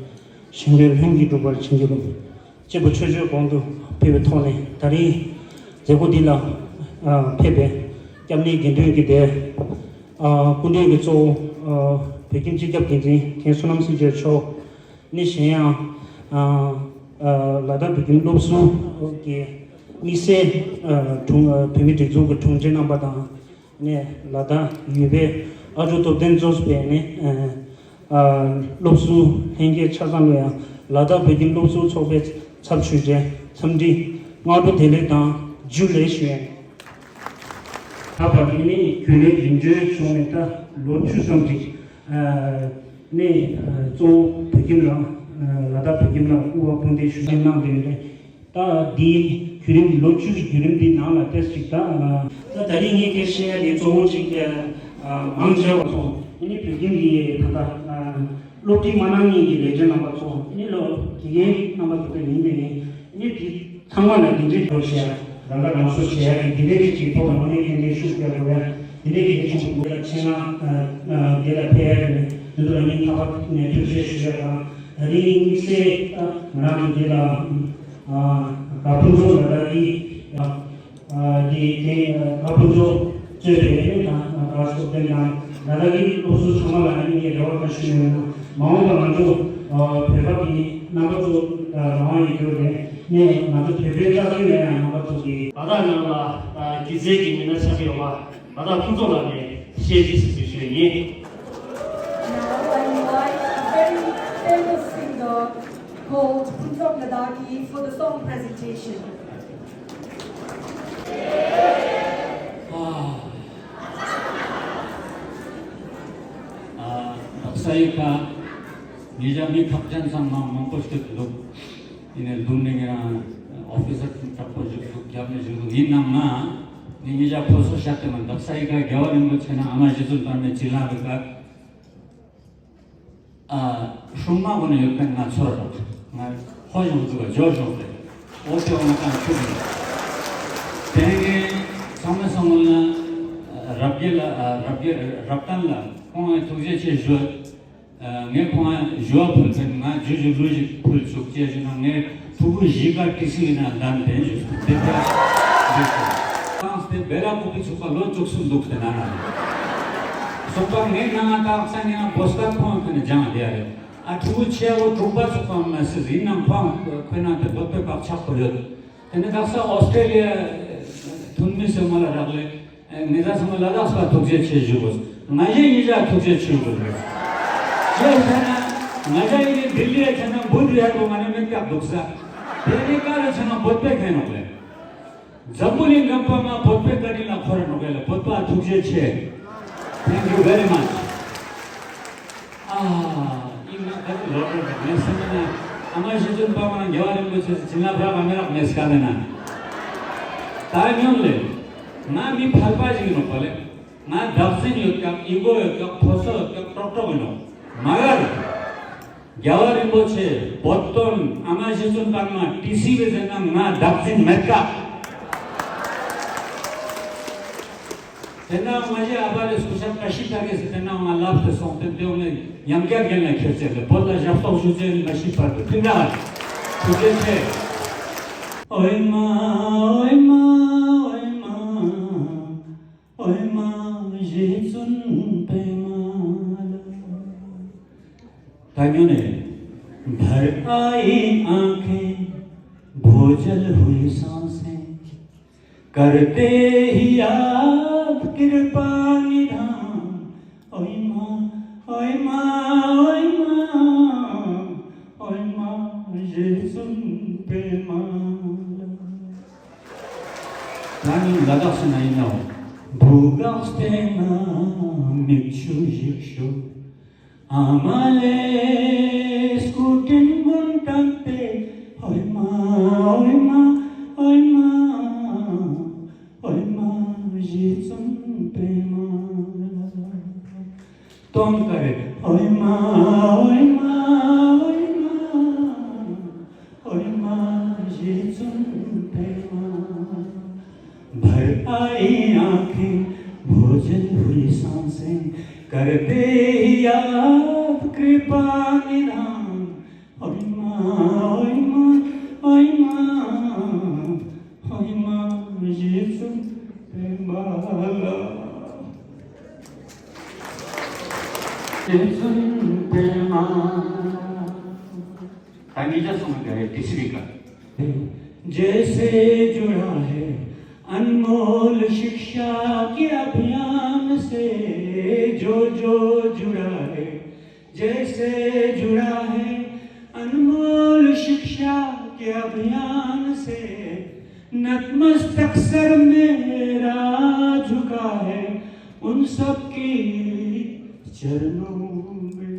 ཞིང་འདོད་ལྷུན་གྱིས་འགྲུབ་པར་བྱིན་གྱིས་རློབས། ཅེས་པ་ཆོས་སྤྱོད་གོང་དུ་ཕེབས་པའི་ཐོག་ནས་ད་རིང་མཛད་སྒོ་འདི་ལ་ཨ་ཕེབས་པའི་སྐྱབས་གནས་དགེ་འདུན་གྱི་སྡེ། ཨ། སྐུ་མགྲོན་གྱི་གཙོ་བོ་ཨ་བོད་ཁྱིམ་སྤྱི་ཁྱབ་འགན་འཛིན་མཁན་བསོད་ནམས་སེང་གེ་མཆོག་ནི་གཞན་ཡང་ཨ་ཨ་ལ་དྭགས་བོད་ཁྱིམ་སློབ་ཟུར་གྱི་དམིགས་བསལ་ཨ་དྲུང་ཨ་བོད་མིའི་སྒྲིག་འཛུགས་ཀྱི་དྲུང་ཆེ་རྣམ་པ་དང་། ནས་ལ་དྭགས་ཡུལ་པའི་ཨ་ཇོ་སྟོབས་ལྡན་གཙོས་པའི་ནི་ཨ་ཨ་སློབ་ཟུར་ལྷན་རྒྱས་ཆ་ཚང་ལ་ཡང་ལ་དྭགས་བོད་ཁྱིམ་སློབ་ཟུར་ཚོགས་པའི་ཚབ་ཞུས་ཏེ་འཚམས་འདྲི་སྔ་དྲོ་བདེ་ལེགས་དང་ཇུ་ལེ་ཞུ་ཡིན། ད་བར་དུ་ནི་རྒྱུན་ལས་རིམ་བྱོན་བྱུང་ནས་ད་ལོ་བཅུ་ཙམ་ཅིག་ཨ་ནས་ཨ་གཙོ་བོ་བོད་ཁྱིམ་ལ་ཨ་ལ་དྭགས་བོད་ཁྱིམ་ལ་སྐུ་པར་དཔུང་སྡེ་ཞུ་ཞིང་གནང་བསྡད་ཡོད་རེད། ད་འདིའི་བརྒྱུད་རིམ་ལོ་བཅུ་གི་བརྒྱུད་རིམ་འདི་ནང་ལ་ཏོག་ཙམ་ཅིག་ད་ད་ད་རིང་ངས་སྐད་ཆ་བཤད་ཡ་དེ་གཙོ་བོ་ཅིག་མང་ཆེ་བ་ཚོ་ཨ་ནི་བོད་ཁྱིམ་གྱི་ད་ལྟ་སློབ་ཁྲིད་མ་གནང་མཁན་གྱི་ལས་བྱེད་རྣམ་པ་ཚོ་ཨ་ནི་ལོ་དགེ་རྒན་རྣམ་པ་ཚོ་དེ་ཡིན་པས་ནི་ཨ་ནི་དེ་ཚང་མ་ལ་འདི་འདྲའི་སྐོར་བཤད་ཡ་རང་ཁ་རང་གསོ་བྱེད་ཡ་གི་འདི་འདྲའི་ཅིག་ཐོག་ལ་དངོས་གནས་ཕན་ཐོགས་ཤུགས་རྒྱག་དགོས་ཡ་འདི་འདྲའི་གལ་ཆེན་པོ་དགོས་ཡ་ཆེད་མངགས་འདི་ལ་ཕེབས་ཡ་ཡོད་ནི་འདི་ཚོ་ལ་ངས་ཐག་པ་ནས་ཐུགས་རྗེ་ཆེ་ཞུ་ཡ་དང་། ད་རིང་དམིགས་བསལ་ང་རང་གི་འདི་ལ་ཨ་ཕུན་ཚོགས་ལ་དྭགས་ཀྱི་ཨ་འདི་དེ་ཨ་ཕུན་ཚོགས་གཙོས་པའི་ཨ་དགའ་ཕྱོགས་ལྡན་དང་ལ་དྭགས་ཀྱི་སློབ་ཟུར་ཚང་མ་ལ་ཨ་ནི་ངས་རེ་བ་དང་ཞུ་ཡོད། མ་འོངས་པ་ང་ཚོ་ཨ་བོད་པ་གི་རྣམ་པ་ཚོ་ཨ་རང་དབང་ཡོད་རྒྱུ་རེད། ནས་ང་ཚོ་བོད་པའི་བཀྲ་ཤིས་ལ་ཡང་རྣམ་པ་ཚོ་གི་ལ་དྭགས་ནང་ལ་ཨ་སྒྱུ་རྩལ་གྱི་མི་སྣ་ཆགས་ཀྱི་ཡོད་པ། ང་དང་ཕུན་ཚོགས་ལགས་ནས་བཤད་རྗེས་སུ་འཛིན་ཞུ་ཡིན། Now I invite a very famous singer called Phuntsok Ladaki for the song presentation. ཨ། ཨ། དག་ས་ཡི་ཁ། ཉེ་ཆར་མི་ཁག་ཅན་ཚང་མ་མང་པོ་ཞིག་འདུག་ཡིན་ནའི་ལུང་ནས་ངེད་རང་ཨོ་ཕི་སར་དྲག་པོ་ཞིག་འདུག་རྒྱབ་ནས་ཞུ་འདུག་ཡིན་ནམ་ན། ངས་ཉེ་ཆར་ཕོ་སོ་བཤད་དེ་མ་འདུག་ས་ཡི་ག་རྒྱལ་བ་རིན་པོ་ཆེ་ན་ཨ་མ་རྗེ་བཙུན་དཔལ་མོའི་བྱིན་རླབས་རེད་ཀ་ཨ། སྲུང་མ་གོ་ནས་ཡོད་པའི་ང་ཚོར་ང་ཧོ་ཞོག་འདུག་ག་ཇོ་ཞོག་རེད། འོ་དེ་འོ་ང་དང་ཆུ་རེད། དེ་ནས་ངས་ཚང་མས་བསམ་བློ་ན་རབ་རྒྱས་ལ་རབ་རྒྱས་རབ་བརྟན་ལ་ཁོང་ང་ཐུགས་རྗེ་ཆེ་ཞུ། ངས་ཁོང་ང་ཞུ་བ་ཕུལ་ཕུལ་ང་ཇུ་ཇུ་ལུ་ཞིག་ཕུལ་བཅུག་ཅེས་ཞུ་ན་ངས་ཕྲུ་གུ་བཞི་ཀ་ཏི་སི་ཡིན་ན་ལན་དེ་ཞུ་དེ་ལྟར་འདུག་སྟེ་བེ་ར་ཀུ་པི་ཚུགས་པ་ལོ་བཅུ་གསུམ་འདུག་སྟེ་ན་ན་སོག་པ་ངས་ན་ང་ཏག་ས་ངས་ན་བོ་སྟག་ཁོང་ཁོ་ན་སྦྱང་བསྡད་ཡ་རེད། ཨ་ཕྲུ་གུ་ཆེ་བོ་དྲུག་པ་ཚོ་ཁོང་མ་སྲིད་ཡིན་ནམ་ཁོང་ཁོས་ན་དེ་བོད་པའི་བག་ཆགས་པོ་ཡོད། དེ་ནས་དག་ས་ཨོ་སི་ཀྲེ་ལི་ཡ་ཐུན་མི་སེ་མ་ལ་རག་ལས་ངེད་ཚང་མ་ལ་དྭགས་པ་ཐུགས་རྗེ་ཆེ་ཞུ་དགོས། ང་ཞེ་ཡིན་ཞག་ཐུགས་རྗེ་ཆེ་ཞུ་དགོས། ཅེས་བྱས་ན་ང་ཞ་ཡིན་ནི་ལྡི་ལི་ཡ་ཁྱེད་རང་འབུ་འདི་ཡར་དུ་ང་ནི་མི་སྐྱག་འདུག་ས། དེ་ནི་ཀ་ར་ཆ་ན་བོད་པའི་ཁེ་ནོག་ལས། འཛམ་བུ་གླིང་རྒན་པ་མ་བོད་པའི་བཀའ་དྲིན་ལ་འཁོར་ར་ནོག་ལ་བོད་པ་ཐུགས་རྗེ་ཆེ། Thank you very much. ཨ། ཨིན་ན་ད་ལོ་རེ་རེ་ངས་སེམས་ན་ཨ་མ་ཞེ་བཙུན་པ་མ་རྒྱལ་བ་རིན་པོ་ཆེ་སི་བྱིན་རླབས་རག་ག་མི་རག་ངས་དཀའ་ལས་ན། ད་ཉོན་ལེ། ང་མི་ཕལ་པ་ཞིག་ཡིན་ནོག་པ་ལེ། ང་བདག་འཛིན་ཡོད་ཀྱག་ཨི་གོ་ཡོད་ཀྱག་ཕོ་སོ་ཡོད་ཀྱག་ཀྲོག་ཀྲོག་ཡིན་ནོག་མ་གར། རྒྱལ་བ་རིན་པོ་ཆེ་བོད་དོན་ཨ་མ་རྗེ་བཙུན་པདྨ་ཏི་སི་བའི་ཟེར་ན་ང་བདག་འཛིན་མེད་ཀ། དེ་ན་ང་ཞེ་ཨ་བ་རེ་སྐུ་ཞབས་བཀྲ་ཤིས་ལྷ་རྒྱལ་ཟེར་དེ་ན་ང་ལབ་སྟེ་སོང་སྟེ་དེ་འོང་ནས་ཉམས་རྒྱ་རྒྱལ་ན་ཁྱེར་ཚེ་ལ་བོད་ལ་ཞབས་ཏོག་ཞུ་ཚེ་ང་ཤི་བར་དུ་ཕིན་ར་ཐུགས་རྗེ་ཆེ། ཨོ་ཨེ་མ་ཨོ་ཨེ་མ་ཨོ་ཨེ་མ། ओए माँ ये सुन पे माला। ताइयों ने भर आई आंखें, बोझल हुई सांसें, करते ही याद कृपा निधान। ओए माँ, ओए माँ, ओए माँ, ओए माँ, ये सुन पे माला। ལ་དྭགས་སུ་ན་ཡིན་ནའང་། སྦུག་གངས་སྟེང་ན་མིག་ཆུ་ཞིག་ཤོར། ཨ་མ་ལས་སྐུ་དྲིན་ཀུན་བཏང་སྟེ། ཨོའི་མ་ཨོའི་མ་ཨོའི་མ་ཨོའི་མ་གཞིས་བཙུན་པད་མ་ལ། སྟོན་ཀ་རེད། ཨོའི་མ་ཨོའི་མ་ཨོའི་མ་ཨོའི་མ་གཞིས་བཙུན་པད་མ། भर आई आंखें भोजन हुई सांसें, करते ही याद कृपा निधान। ओए माँ, ओए माँ, ओए माँ, ओए माँ, ये सुन पे माला। ये सुन पे माला। ད་ཉིས་བརྒྱ་སོང་བའི་ཌི་སི་བི་ཀ། जैसे जुड़ा है अनमोल शिक्षा के अभियान से, जो जो जुड़ा है, जैसे जुड़ा है अनमोल शिक्षा के अभियान से, नतमस्तक सर मेरा झुका है उन सब की चरणों में।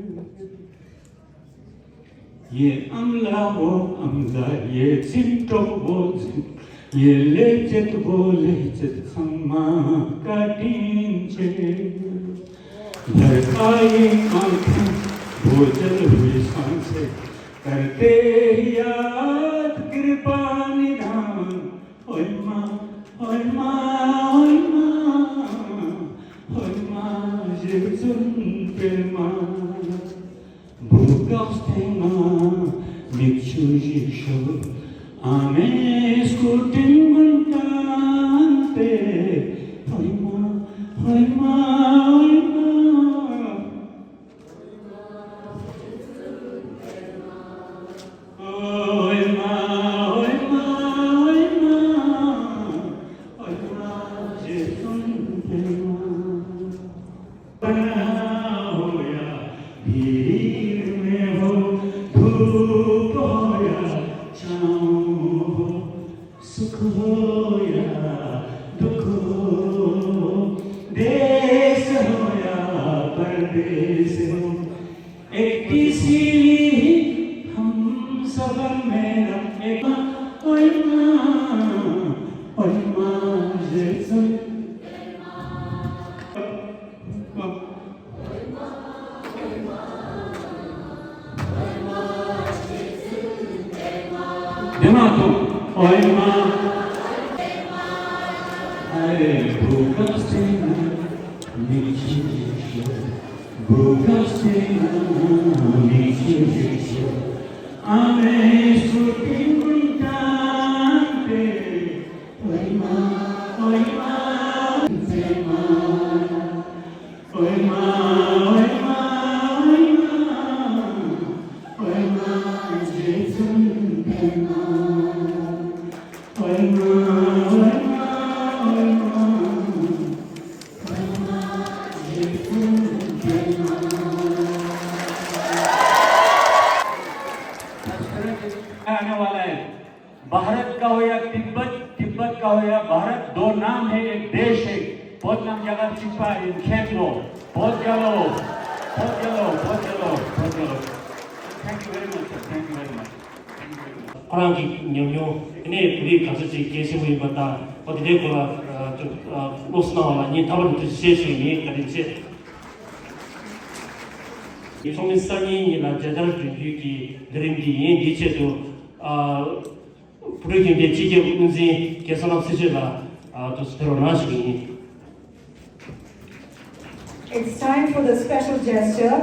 ये अमला वो अमला, ये जिन टोक वो जिन, ये लेचत वो लेचत, खम्मा काटिंचे। भर आई आंखें, बोझल हुई सांसें, करते ही याद कृपा निधान। ओए माँ, ओए माँ, ओए माँ, ओए माँ, ये सुन पे माँ। སྦུག་གངས་སྟེང་ན་མིག་ཆུ་ཞིག་ཤོར། ཨ་མའི་སྐུ་དྲིན་ཀུན་བཏང་སྟེ། ཧོའི་མ་ཧོའི་མ་ཧོའི་མ། ཧོའི་མ་ཧོའི་མ་ཧོའི་མ། ཧོའི་མ་ཞེས་གསུངས་པའི་མ། बना हो या भीड़ में हो, धूप हो या छाँव हो, सुख हो या दुख हो, देश हो या परदेश हो, एक टीसीवी हम सफर में ना एक। ओए माँ, ओए माँ, ये सुन। དེ་མ་གཏོགས། ཨོའི་མ། ཨ་རེ་སྦུག་གངས་སྟེང་ན་མིག་ཆུ་ཞིག་ཤོར། སྦུག་གངས་སྟེང་ན་མིག་ཆུ་ཞིག་ཤོར། ཨ་མའི་སྐུ་དྲིན་ཀུན་བཏང་སྟེ། ཨོའི་མ། ཨོའི་མ། ཨོའི་མ། ཨོའི་མ། ཨོའི་མ། ཨོའི་མ། ཨོའི་མ། རྗེ་བཙུན་པད་མ། ཨོའི་མ། ཨོའི་མ། ཨོའི་མ། ཨོའི་མ། རྗེ་བཙུན་པད་མ། आने वाला है। भारत का हो या तिब्बत, तिब्बत का हो या भारत, दो नाम है, एक देश है। བོད་དང་རྒྱ་གར་གཅིག་པ་ཡིན་མཁན་པོ། བོད་རྒྱལ་ལོ། བོད་རྒྱལ་ལོ། བོད་རྒྱལ་ལོ། བོད་རྒྱལ་ལོ། Thank you very much, sir. Thank you very much. Thank you very much. ཁོ་རང་གི་ཉམས་མྱོང་དེ་ནས་བོད་ཡིག་ག་ཚོད་ཅིག་གལ་ཆེན་པོ་ཡིན་པ་དང་། འོ་དེ་འདྲའི་སྐོར་ལ་ཨ་ཅིག་ཨ་སློབ་གསོ་གནང་བ་ལ་ངས་ཐོག་མར་ཐུགས་རྗེ་ཆེ་ཞུ་ཡིན། བཀའ་དྲིན་ཆེ། ཚོགས་མི་སང་ཉིན་ཉིན་ལ་མཇལ་དར་སྒྲོན་རྒྱུའི་གི་ལས་རིམ་འདི་ཡིན། འདིའི་ཆེད་དུ་ཨ། བོད་ཁྱིམ་སྡེ་སྤྱི་ཁྱབ་དབུ་འཛིན་རྒན་བསོད་ནམས་ཚེ་ཆོས་ལགས་ཨ་དུ་ཕེབས་རོགས་གནང་ཞུ་གི་ཡིན། It's time for the special gesture.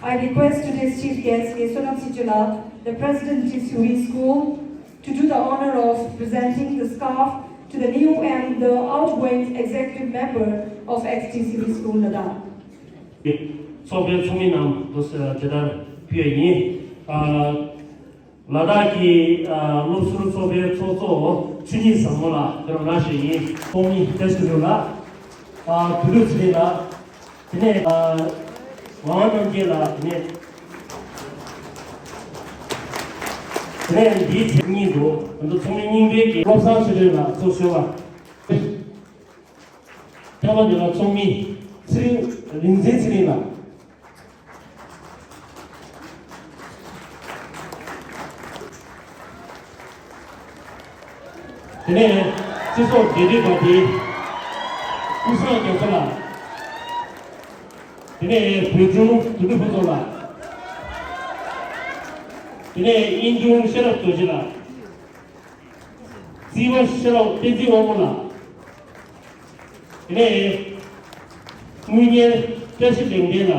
I request today's chief guest, K Sonam Sichula, the president of T C V School, to do the honor of presenting the scarf to the new and the outgoing executive member of X T C V School Ladakh. ཚོགས་པའི་ཚོགས་མི་རྣམས་དུ་མཇལ་དར་ཕུལ་བ་ཡིན། ཨ། ལ་དྭགས་ཀྱི་ཨ་སློབ་ཟུར་ཚོགས་པའི་ཚོགས་གཙོ་ཆོས་ཉིད་བཟང་མོ་ལགས་དེ་རུ་ལ་ཞུ་ཡིན། ཚོགས་མི་བཀྲ་ཤིས་ལྷུན་གྲུབ་ལགས། ཨ་དོན་གྲུབ་ཚེ་རིང་ལགས། དེ་ནས་ཨ་ངག་དབང་རྣམ་རྒྱལ་ལགས། དེ་ནས་དེ་ནས་འདིའི་ཚེ་གཉིས་འདུག་ང་ཚོ་ཚོགས་མི་རྙིང་པའི་གི་བློ་བཟང་ཆོས་སྒྲོན་ལགས་གཙོ་ཞུ་བ། ཚོགས་པ་འདི་ལ་ཚོགས་མི་ཚེ་རིང་། རིག་འཛིན་ཚེ་རིང་ལགས། དེ་ནས་སྤྱི་ཚོགས་འབྲེལ་མཐུད་པ་དེ་ཀུན་བཟང་རྒྱ་མཚོ་ལགས། དེ་ནས་བོད་ཕྲུག་དོན་གྲུབ་ཕུན་ཚོགས་ལགས། དེ་ནས་དབྱིན་ལྗོངས་ཤེས་རབ་རྡོ་རྗེ་ལགས། རྩིས་པ་ཤེས་རབ་བསྟན་འཛིན་དབང་མོ་ལགས། དེ་ནས་དངུལ་གཉེར་བཀྲ་ཤིས་ལེགས་ལྡན་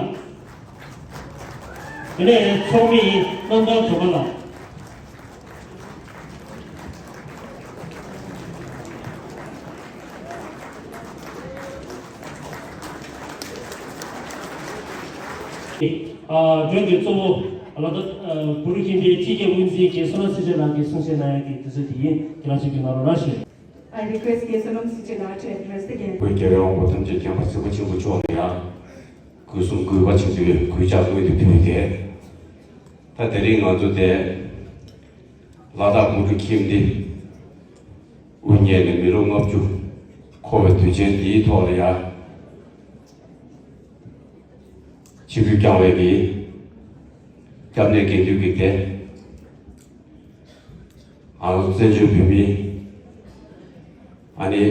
ལགས། དེ་ནས་ཚོགས་མི་རྣམ་ཐར་གྲོ་ག་ལགས། ཨ། མགྲོན་གྱི་གཙོ་བོ་ལ་དྭགས་བོད་ཕྲུག་ཁྱིམ་སྡེའི་སྤྱི་ཁྱབ་དབུ་འཛིན་རྒན་བསོད་ནམས་ཚེ་རིང་ལགས་ཀྱིས་གསུང་བཤད་གནང་ཡག་གི་དུས་ཚོད་དེ་ཡིན། ཁྱེད་རང་ཚོས་ཀྱིས་གནང་རོགས་གནང་ཞུ། I request K Sonam Sijin to address the guest. བོད་རྒྱལ་ཡོངས་འགོ་ཁྲིད་ཀྱི་རྒན་པ་ཚེ་པོ་ཆེན་པོ་མཆོག་ལ་ཡང་སྒོས་སུ་གུས་པ་ཆེན་པོས་གུས་ཕྱག་སྔོན་དུ་ཕུལ་ཏེ། ད་དེ་རིང་ང་ཚོ་དེ་ལ་དྭགས་བོད་ཕྲུག་ཁྱིམ་སྡེ་དབུ་བརྙེས་ནས་མི་ལོ་ལྔ་བཅུ་འཁོར་བའི་དུས་ཆེན་འདིའི་ཐོག་ལ་ཡང་། ཆིབས་བསྒྱུར་བསྐྱངས་པའི་གི་སྐྱབས་གནས་དགེ་འདུན་གྱི་སྡེ། ང་ཚོ་བཙན་བྱོལ་བོད་མིའི་ཨ་ནི་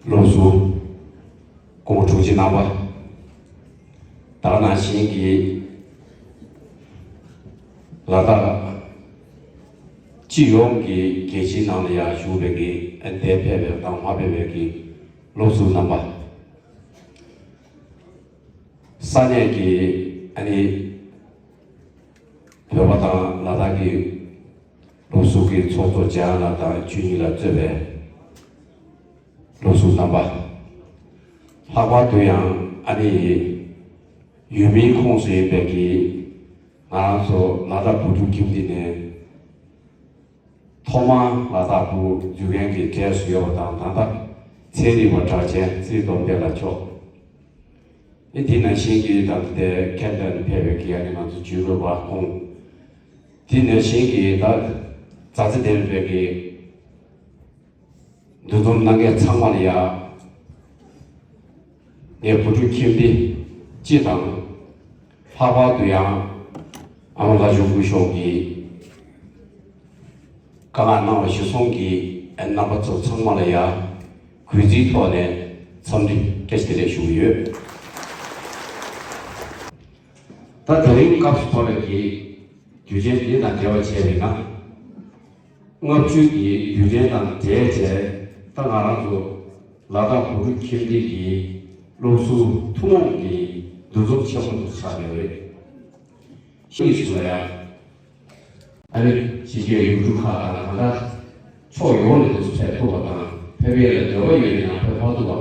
སློབ་ཟུར་སྐུ་ངོ་དྲུང་ཆེ་རྣམ་པ། ད་ག་ནང་བཞིན་གྱི་ལ་དྭགས་སྤྱི་ཡོངས་ཀྱི་རྒྱལ་སྤྱིའི་ནང་ལ་ཡང་བཞུགས་པའི་གི་ཨ་ནི་འདིར་ཕེབས་པའི་དང་མ་ཕེབས་པའི་གི་སློབ་ཟུར་རྣམ་པ། ས་གནས་ཀྱི་ཨ་ནི་བོད་པ་དང་ལ་དྭགས་ཀྱི་སློབ་ཟུར་གྱི་ཚོགས་གཙོ་འཇམ་དབྱངས་ལགས་དང་ཆོས་ཉིད་ལགས་གཙོས་པའི་སློབ་ཟུར་རྣམ་པ། ལྷག་པར་དུ་ཡང་ཨ་ནི་ཡུལ་མིའི་ཁོངས་སུ་ཡིན་པའི་གི་ང་རང་ཚོ་ལ་དྭགས་བོད་ཕྲུག་ཁྱིམ་སྡེ་ནས། ཐོག་མར་ལ་དྭགས་བོད་བོད་ཁྱིམ་སྡེའི་གྲས་སུ་ཡོད་པ་དང་། ད་ལྟ་ཚན་རིག་པ་གྲགས་ཅན་ཚེ་རིང་སྟོབས་རྒྱལ་ལགས་མཆོག་ཨེ། དེ་ནང་བཞིན་གྱི་ད་ལྟ་དེ་ཁེ་ན་ཌ་ནས་ཕེབས་པའི་གི་ཨ་ནི་ང་ཚོ་ཇུས་འགོད་པ་ཁོང་། དེ་ནང་བཞིན་གྱི་ད་མཛའ་བརྩེ་ལྡན་པའི་གི་འདུ་འཛོམས་གནང་མཁན་ཚང་མ་ལ་ཡ། ངས་བོད་ཕྲུག་ཁྱིམ་སྡེ་སྤྱི་དང་། ལྷག་པར་དུ་ཡང་ཨ་མ་ལྷ་ཆོས་སྐུ་ཞབས་ཀྱིས་བཀའ་མངགས་གནང་བ་གཞིར་བཟུང་གིས་ཨ་ནི་རྣམ་པ་ཚོ་ཚང་མ་ལ་ཡ་གུས་བརྩིའི་ཐོག་ནས་འཚམས་འདྲི་བཀྲ་ཤིས་བདེ་ལེགས་ཞུ་གི་ཡོད། ད་དེ་རིང་སྐབས་སུ་བབས་པའི་གི་དུས་ཆེན་འདི་དང་འབྲེལ་བ་བྱས་པ་ཡིན་ན། ལྔ་བཅུའི་གི་དུས་དྲན་དང་འབྲེལ་བྱས། ད་ང་རང་ཚོ་ལ་དྭགས་བོད་ཕྲུག་ཁྱིམ་སྡེ་གི་སློབ་ཟུར་ཐུན་མོང་གི་འདུ་འཛོམས་ཆེན་མོ་དུ་ཆགས་ཡོད་རེད། ཤིང་ཞིག་ལ་ཡང་ཨ་རི་ཕྱི་རྒྱལ་ཡུལ་གྲུ་ཁག་ལ་གང་ལྟར་ཕྱོགས་ཡོངས་ནས་དུ་ཕེབས་ཐུབ་པ་དང་། ཕེབས་ཡས་ལ་འདོད་པ་ཡོད་ན་ཡང་ཕེབས་མ་ཐུབ་པ་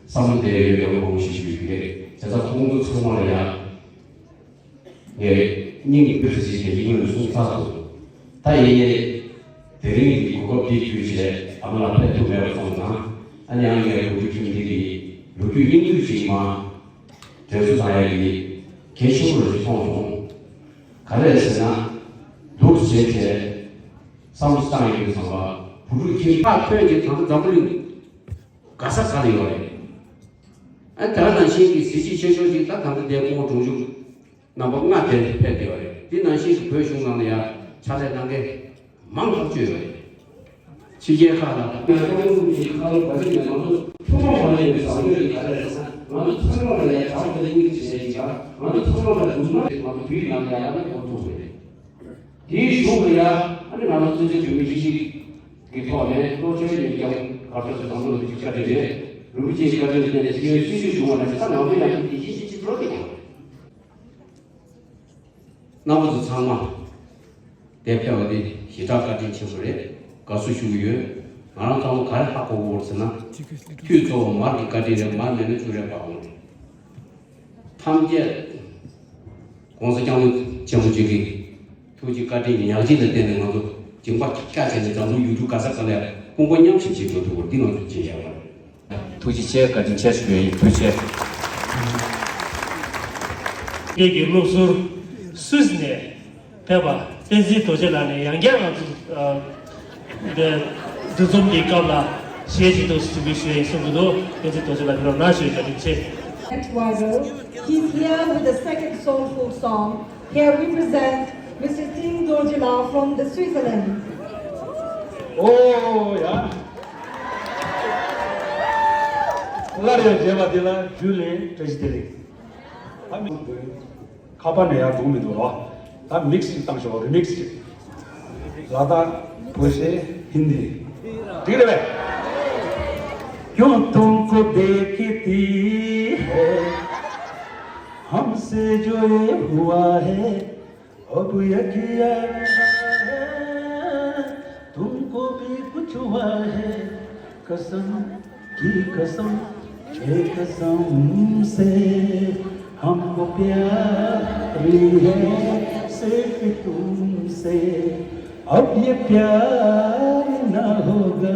བསམ་བློ་བཏང་ཡས་ཡོད་པའི་དབང་ཞིག་ཞུ་ཡི་རེད། བྱས་ཙང་ཁོང་ཚོ་ཚང་མ་ལ་ཡང་ངས་སྙིང་གི་དཔེ་ཆ་ཞིག་དེ་སྙིང་ལ་བཟུང་ཚར་སོང་། ད་ཡིན་ནའི་དེ་རིང་གི་གོ་སྐབས་འདི་བརྒྱུད་བྱས་ཨ་མ་ལགས་ཕེབས་ཐུབ་མེད་པ་སོང་ཙང་། ཨ་ནི་ཡང་ངས་བོད་ཕྲུག་ཁྱིམ་སྡེ་གི་ལོ་རྒྱུས་སྙིང་བསྡུས་ཤིག་མ་དྲན་གསོ་བཏང་ཡས་ཀྱི་གལ་ཆེན་པོ་རེད་ཅེས་མཐོང་སོང་། ག་རེ་ཟེར་ན། འདུག་བྱས་བྱས་བསམ་བློ་བཏང་ཡོང་དུས་ཙམ་པ། བོད་ཕྲུག་ཁྱིམ་ཐག་ཐོན་གྱི་ད་ལྟ་འཛམ་བུ་གླིང་ག་ས་ག་ལ་ཡོད་རེད། ཨ། དེ་ནང་བཞིན་གྱི་གཟི་བརྗིད་ཆེ་ཤོས་ཅིག་ད་ད་ལྟ་དེ་སྐུ་ངོ་དྲུང་ཆེ་རྣམ་པ་ལྔ་དེ་ཕེབས་བསྡད་པ་རེད། དེ་ནང་བཞིན་གྱི་བོད་གཞུང་ནང་ལ་ཡང་ཕྱག་ལས་གནང་མཁན་མང་ཐག་ཆོད་ཡོད་རེད། ཕྱི་རྒྱལ་ཁག་ལ་ང་ཚོ་ཀུན་གྱི་ཁ་ལོ་བ་ཅིག་ནས་ང་ཚོ་ཐུན་མོང་མ་ཡིན་པའི་བཟང་སྤྱོད་ཀྱི་ག་རེ་རེད་ཟེར་ན། ང་ཚོ་ཚང་མ་ལ་ཡང་བྱམས་བརྩེ་དང་སྙིང་རྗེ་བྱེད་ཀྱི་ཡ། ང་ཚོ་ཚང་མ་ལ་སྡུག་བསྔལ་དེ་ང་ཚོ་བོད་ནང་ལ་ཡང་ཡང་ན་གོ་ཐུབ་རེད། དེའི་གཞུག་ལ་ཡང་ཨ་ནི་ང་ཚོ་བཙན་བྱོལ་བོད་མི་སྤྱི་སྤྱིའི་ཐོག་ནས་ལྷོ་ཕྱོགས་ཀྱི་མི་རྒྱང་གར་ཐོག་སུ་དང་པོ་ལ་འདི་བཀའ་དྲིན་རེད། རིན་པོ་ཆེའི་བཀའ་དྲིན་ལ་བརྟེན་ནས་ཕྱི་རྒྱལ་སྲིད་བྱུས་བྱུང་བ་ནང་བཞིན་ད་ང་ཚོ་ཡང་དེ་ཡིད་ཆེས་ཅིག་འགྲོ་གི་ཡོད་རེད། རྣམ་པ་ཚོ་ཚང་མ་དེར་ཕེབས་པ་དེ་ཞེ་དྲག་བཀའ་དྲིན་ཆེན་པོ་རེད། དགའ་བསུ་ཞུ་གི་ཡོད། ང་རང་ཚང་མ་ག་རེ་ཧ་གོ་གི་ཡོད་ཟེར་ན། ཁྱོད་གཙོ་བོ་མར་གྱི་བཀའ་དྲིན་རེད། མར་མེད་ན་ཁྱོད་རེད་པ་འོང་རེད། ཐམས་ཅད་༸གོང་ས་༸སྐྱབས་མགོན་ཆེན་པོ་མཆོག་གི་ཐུགས་རྗེ་བཀའ་དྲིན་ཉག་གཅིག་ལ་བརྟེན་ནས་ང་ཚོ་འཇིགས་པ་སྐྱོབ་བྱས་ནས་འཛམ་གླིང་ཡུལ་གྲུ་ག་ས་ག་ལ་དཔུང་པ་མཉམ་གཤིབ་བྱེད་དགོས་ཐུག་པར་འདི་ང་ཚོ་བྱེད་བཞག་པ་རེད། ཐུགས་རྗེ་ཆེ། བཀའ་དྲིན་ཆེ་ཞུ་ཡ་ཡིན། ཐུགས་རྗེ་ཆེ། ངེད་ཀྱི་སློབ་ཟུར་སུད་སི་ནས་ཕེབས་པ་བསྟན་འཛིན་རྡོ་རྗེ་ལགས་ནས་ཡང་བསྐྱར་ང་ཚོ་འདི་འདུ་འཛོམས་ཀྱི་སྐབས་ལ་ ཞེས་བྱས་འདུག་ཞུ་བའི་ཞུ་ཡིན་གསུང་གི་འདུག་བསྟན་འཛིན་རྡོ་རྗེ་ལགས་ལོ་ན་ཞུ་ཡིན་ལེགས་ཆེ། Next rival, he's here with the second soulful song. Here we present Mister Ting Dorjima from the Switzerland. ཨོ་ཡ། སླར་ཡང་མཇལ་བ་འདི་ལ་ཇུ་ལེ་བཀྲ་ཤིས་བདེ་ལེགས། ད་མི་ཁ་པར་ནས་ཡར་འགྲོ་མི་འདུག་རོ། ད་མིག་སི་ཞིག་བཏང་ཤོག་རི་མིག་སི་ཞིག་ལ་དྭགས། བོད་གཞས། ཧིན་དི། འགྲིག་རེད་པས། क्यों तुमको देखती है हमसे जो ये हुआ है। अब यकीन है तुमको भी कुछ हुआ है। कसम की कसम, ये कसम से हमको प्यार है सिर्फ तुमसे। अब ये प्यार ना होगा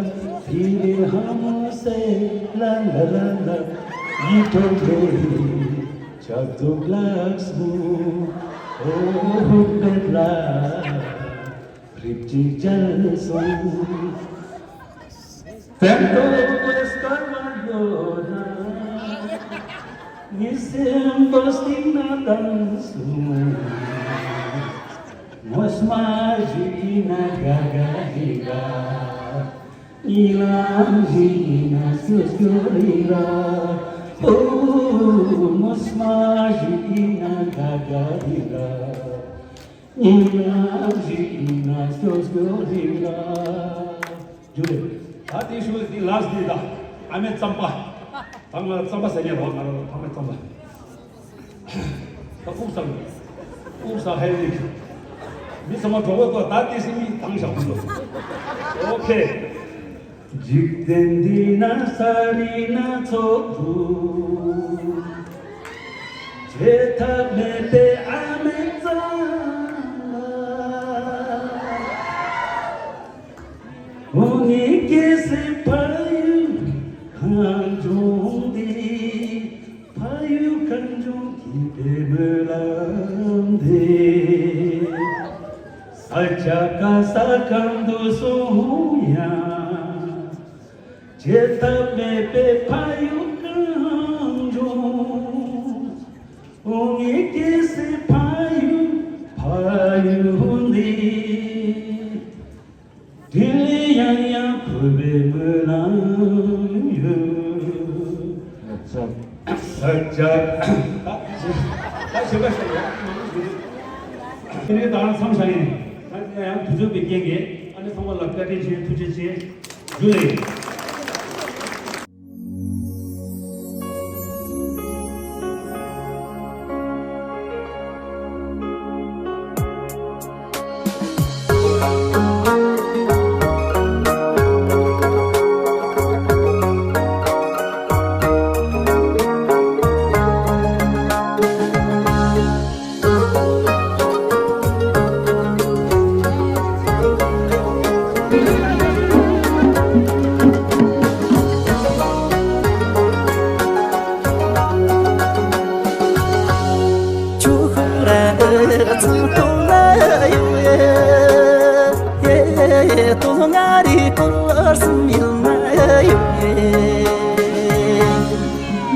फिर हमसे। ला ला ला ला, ये तो मेरी चादू ग्लास हूँ। ओ बेला, रिपची जल सू। Tanto pues carvalhona, nisem bostina dansu. Mos magic ina gagariga, ilam jina suskurira. Oh, mos magic ina gagariga, ilam jina suskurira. ཇུ་ལེ། ད་དེ་ཞུ་དེ་ལ་སི་ཊི་ད། ཨ་མའི་རྩམ་པ། ད་ང་རྩམ་པ་ཟ་ཉེ་རོགས་ང་རོགས་ཨ་མའི་རྩམ་པ། ད་ཨུབ་ས། ཨུབ་ས་ཧེ་ལིག་མི་ཚང་མ་གྲོགས་པོ་ད་དེ་སི་མི་དང་ཞག་མི་འདུག་ཨོ་ཁེ། འཇིག་རྟེན་འདི་ན་ས་རི་ན་ཚོགས་དུ། བྱེད་ཐབས་མེད་པའི་ཨ་མའི་རྩམ་པ། འོ་ངའི་སྐྱེ་སའི་ཕ་ཡུལ་གངས་ལྗོངས་འདི། ཕ་ཡུལ་གངས་ལྗོངས་སྐྱིད་པའི་སྨོན་ལམ་འདི། ས་ཆ་ག་ས་གང་དུ་སོང་ཡང་། བརྗེད་ཐབས་མེད་པའི་ཕ་ཡུལ་གངས་ལྗོངས། འོ་ངའི་སྐྱེ་སའི་ཕ་ཡུལ་ཕ་ཡུལ་འདི། དེ་ལས་ཡང་ཡང་འཁོར་བའི་སྨོན་ལམ་ཡོད། ས་ཆ། ས་ཆ། ད་ཞེ་པ་ཞེ་ཡ། དེ་ནས་ད་རང་མཚམས་བཞག་ཡིན། ད་ཡང་དུས་ཚོད་པའི་རྐྱེན་གྱིས་ཨ་ནི་ཚང་མ་ལ་བཀའ་དྲིན་ཆེ། ཐུགས་རྗེ་ཆེ། ཇུ་ལེ།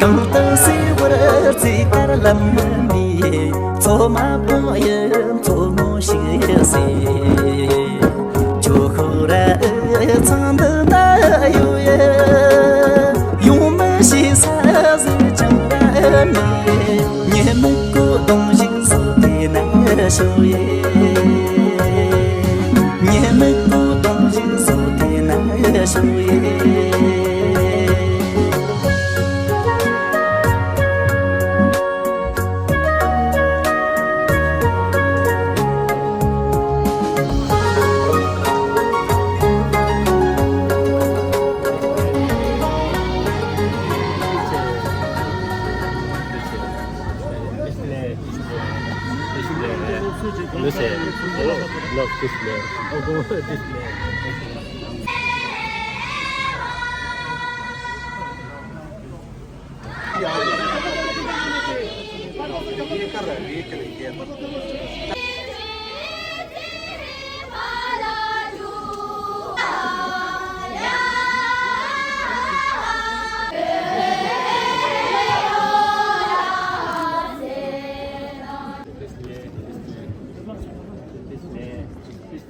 གང་དུ་སེ་བར་ཚིག་དཀར་ལམ་མེ། མཚོ་མ་པོ་ཡི་མཚོ་མོ་ཞིག་སེ། ཇོ་ཁོ་ར་ཚང་འདི་ན་ཡོད་ཡེ། ཡོང་མི་ཤེས་ས་ཟིག་ཅང་མེད། ཉི་མ་ཀོ་དོང་ཞིག་སོ་དེ་ན་ཤོ་ཡེ། ཉི་མ་ཀོ་དོང་ཞིག་སོ་དེ་ན་ཤོ་ཡེ།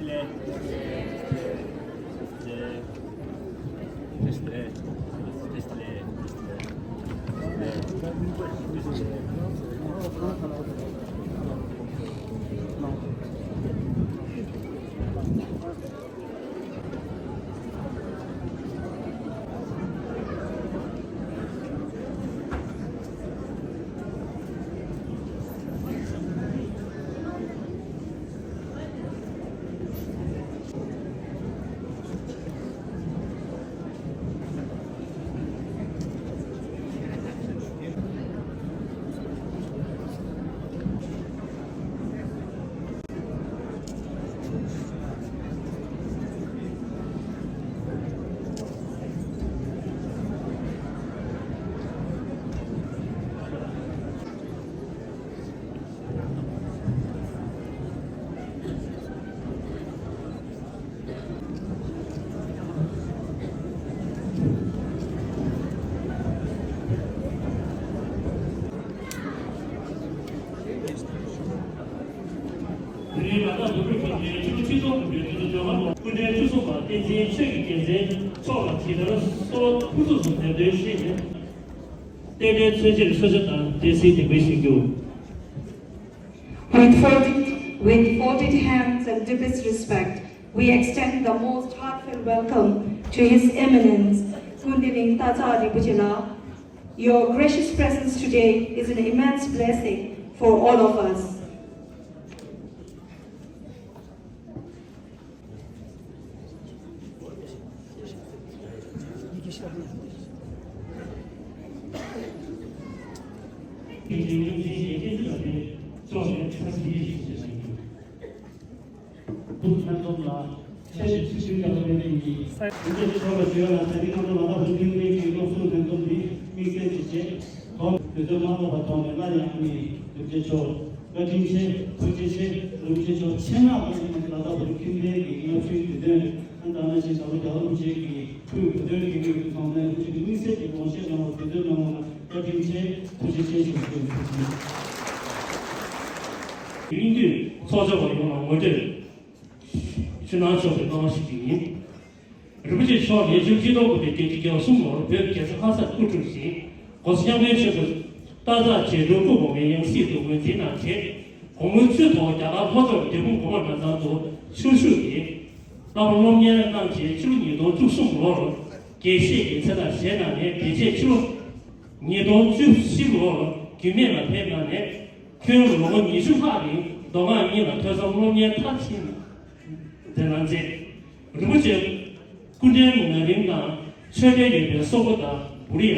དེ་རིང་ལ་དྭགས་བོད་ཕྲུག་ཚོགས་པའི་ཕྱི་ལོ་ཆིག་སྟོང་དགུ་བརྒྱ་བདུན་ཅུ་དོན་ལྔ་ལོར་སྐུ་ཕྲེང་བཅུ་གསུམ་པ་བསྟན་འཛིན་ཆོས་ཀྱི་རྒྱལ་མཚན་མཆོག་ལ་ཇི་ལྟར་གསོལ་བ་ཕུར་ཚུགས་སུ་འདེབས་དོན་ཞུས་ནས། རྟེན་འབྲེལ་མཚོན་ཕྱིར་གསོལ་ཇ་དང་འབྲས་སིལ་བདེ་འབུལ་ཞུ་རྒྱུ། With folded, with folded hands and deepest respect, we extend the most heartfelt welcome to His Eminence ཀུན་བདེ་གླིང་སྟག་འཚེར་རིན་པོ་ཆེ་ལགས. Your gracious presence today is an immense blessing for all of us. ཐུགས་ལྷན་འཛོམས་ལ་ཆེད་དུ་ཆིབས་བསྒྱུར་བསྐྱངས་པའི་གི་ཐུགས་རྗེ་ཆེ་ཞུ་ཡ་ལ། ད་རིང་ང་ཚོ་ལ་དྭགས་བོད་ཁྱིམ་སྡེ་གི་སློབ་ཟུར་ལྷན་འཛོམས་འདི་དམིགས་བསལ་གྱི་ཆེད་དུ་དུས་ཚོད་མ་འཕྲོག་པ་ཐོག་ནས་སླར་ཡང་ཨ་ནི་རིན་པོ་ཆེ་མཆོག་བཀའ་དྲིན་ཆེ། ཐུགས་རྗེ་ཆེ། རིན་པོ་ཆེ་མཆོག་ཆེད་མངགས་ཀྱིས་ཨ་ནི་ལ་དྭགས་བོད་ཁྱིམ་སྡེ་གི་ལྔ་བཅུའི་དུས་སྟོན། ཨ་ནི་ད་ནང་བཞིན་ད་ལོ་རྒྱལ་བ་རིན་པོ་ཆེ་གི་སྐུའི་གོ་སྟོན་གྱི་དངོས་སུ་ཚང་མས་རིན་པོ་ཆེ་གི་དམིགས་བསལ་གྱི་དགོངས་བཞེས་གནང་བར་དུས་ཚོད་གནང་བ་ལ་བཀའ་དྲིན་ཆེ། ཐུགས་རྗེ་ཆེ་ཞུ་རྒྱུ་ཡིན། དེ་རིང་དུས་ཚོགས་བཅར་བ་ཡོངས་ལ་ངོ་སྤྲོད་ཞུ་གནང་ཆོག་པའི་གནང་བ་ཞུ་རྒྱུ་ཡིན། རིན་པོ་ཆེ་མཆོག་ཉིས་སྟོང་ཉེར་གསུམ་ལོར་བོད་ཀྱི་རྒྱལ་ས་ལྷ་སར་སྐུ་འཁྲུངས་ཤིང་། གོང་ས་སྐྱབས་མགོན་ཆེན་པོ་སྟག་འཚེར་རྗེ་དྲུང་སྐུ་གོང་མའི་ཡང་སྲིད་དུ་ངོས་འཛིན་གནང་རྗེས། དགུང་ལོ་བཅུ་ཐོག་རྒྱ་གར་ལྷོ་ཕྱོགས་འབྲས་སྤུངས་གོང་མ་གྲྭ་ཚང་དུ་ཆོས་ཞུགས་ཏེ། བསླབ་པ་སློབ་གཉེར་གནང་རྗེས་ཕྱི་ལོ་ཉིས་སྟོང་བཅུ་གསུམ་ལོར་དགེ་བཤེས་ཀྱི་མཚན་རྟགས་བཞེས་གནང་ནས། དེ་རྗེས་ཕྱི་ལོ་ཉིས་སྟོང་བཅུ་བཞི་ལོར་རྒྱུད་སྨད་ལ་ཕེབས་གནང་ནས། ཁྱོན་ལོ་ངོ་ཉི་ཤུ་ལྷག་རིང་མདོ་སྔགས་གཉིས་ལ་ཐོས་བསམ་སློབ་གཉེར་མཐར་ཕྱིན་མཛད་གནང་མཛད། རིན་པོ་ཆེ་སྐུ་ཕྲེང་ན་རིམ་དང་ཆོས་འབྲེལ་ཡོད་པའི་སོག་པོ་དང་བུ་རི་ཡ།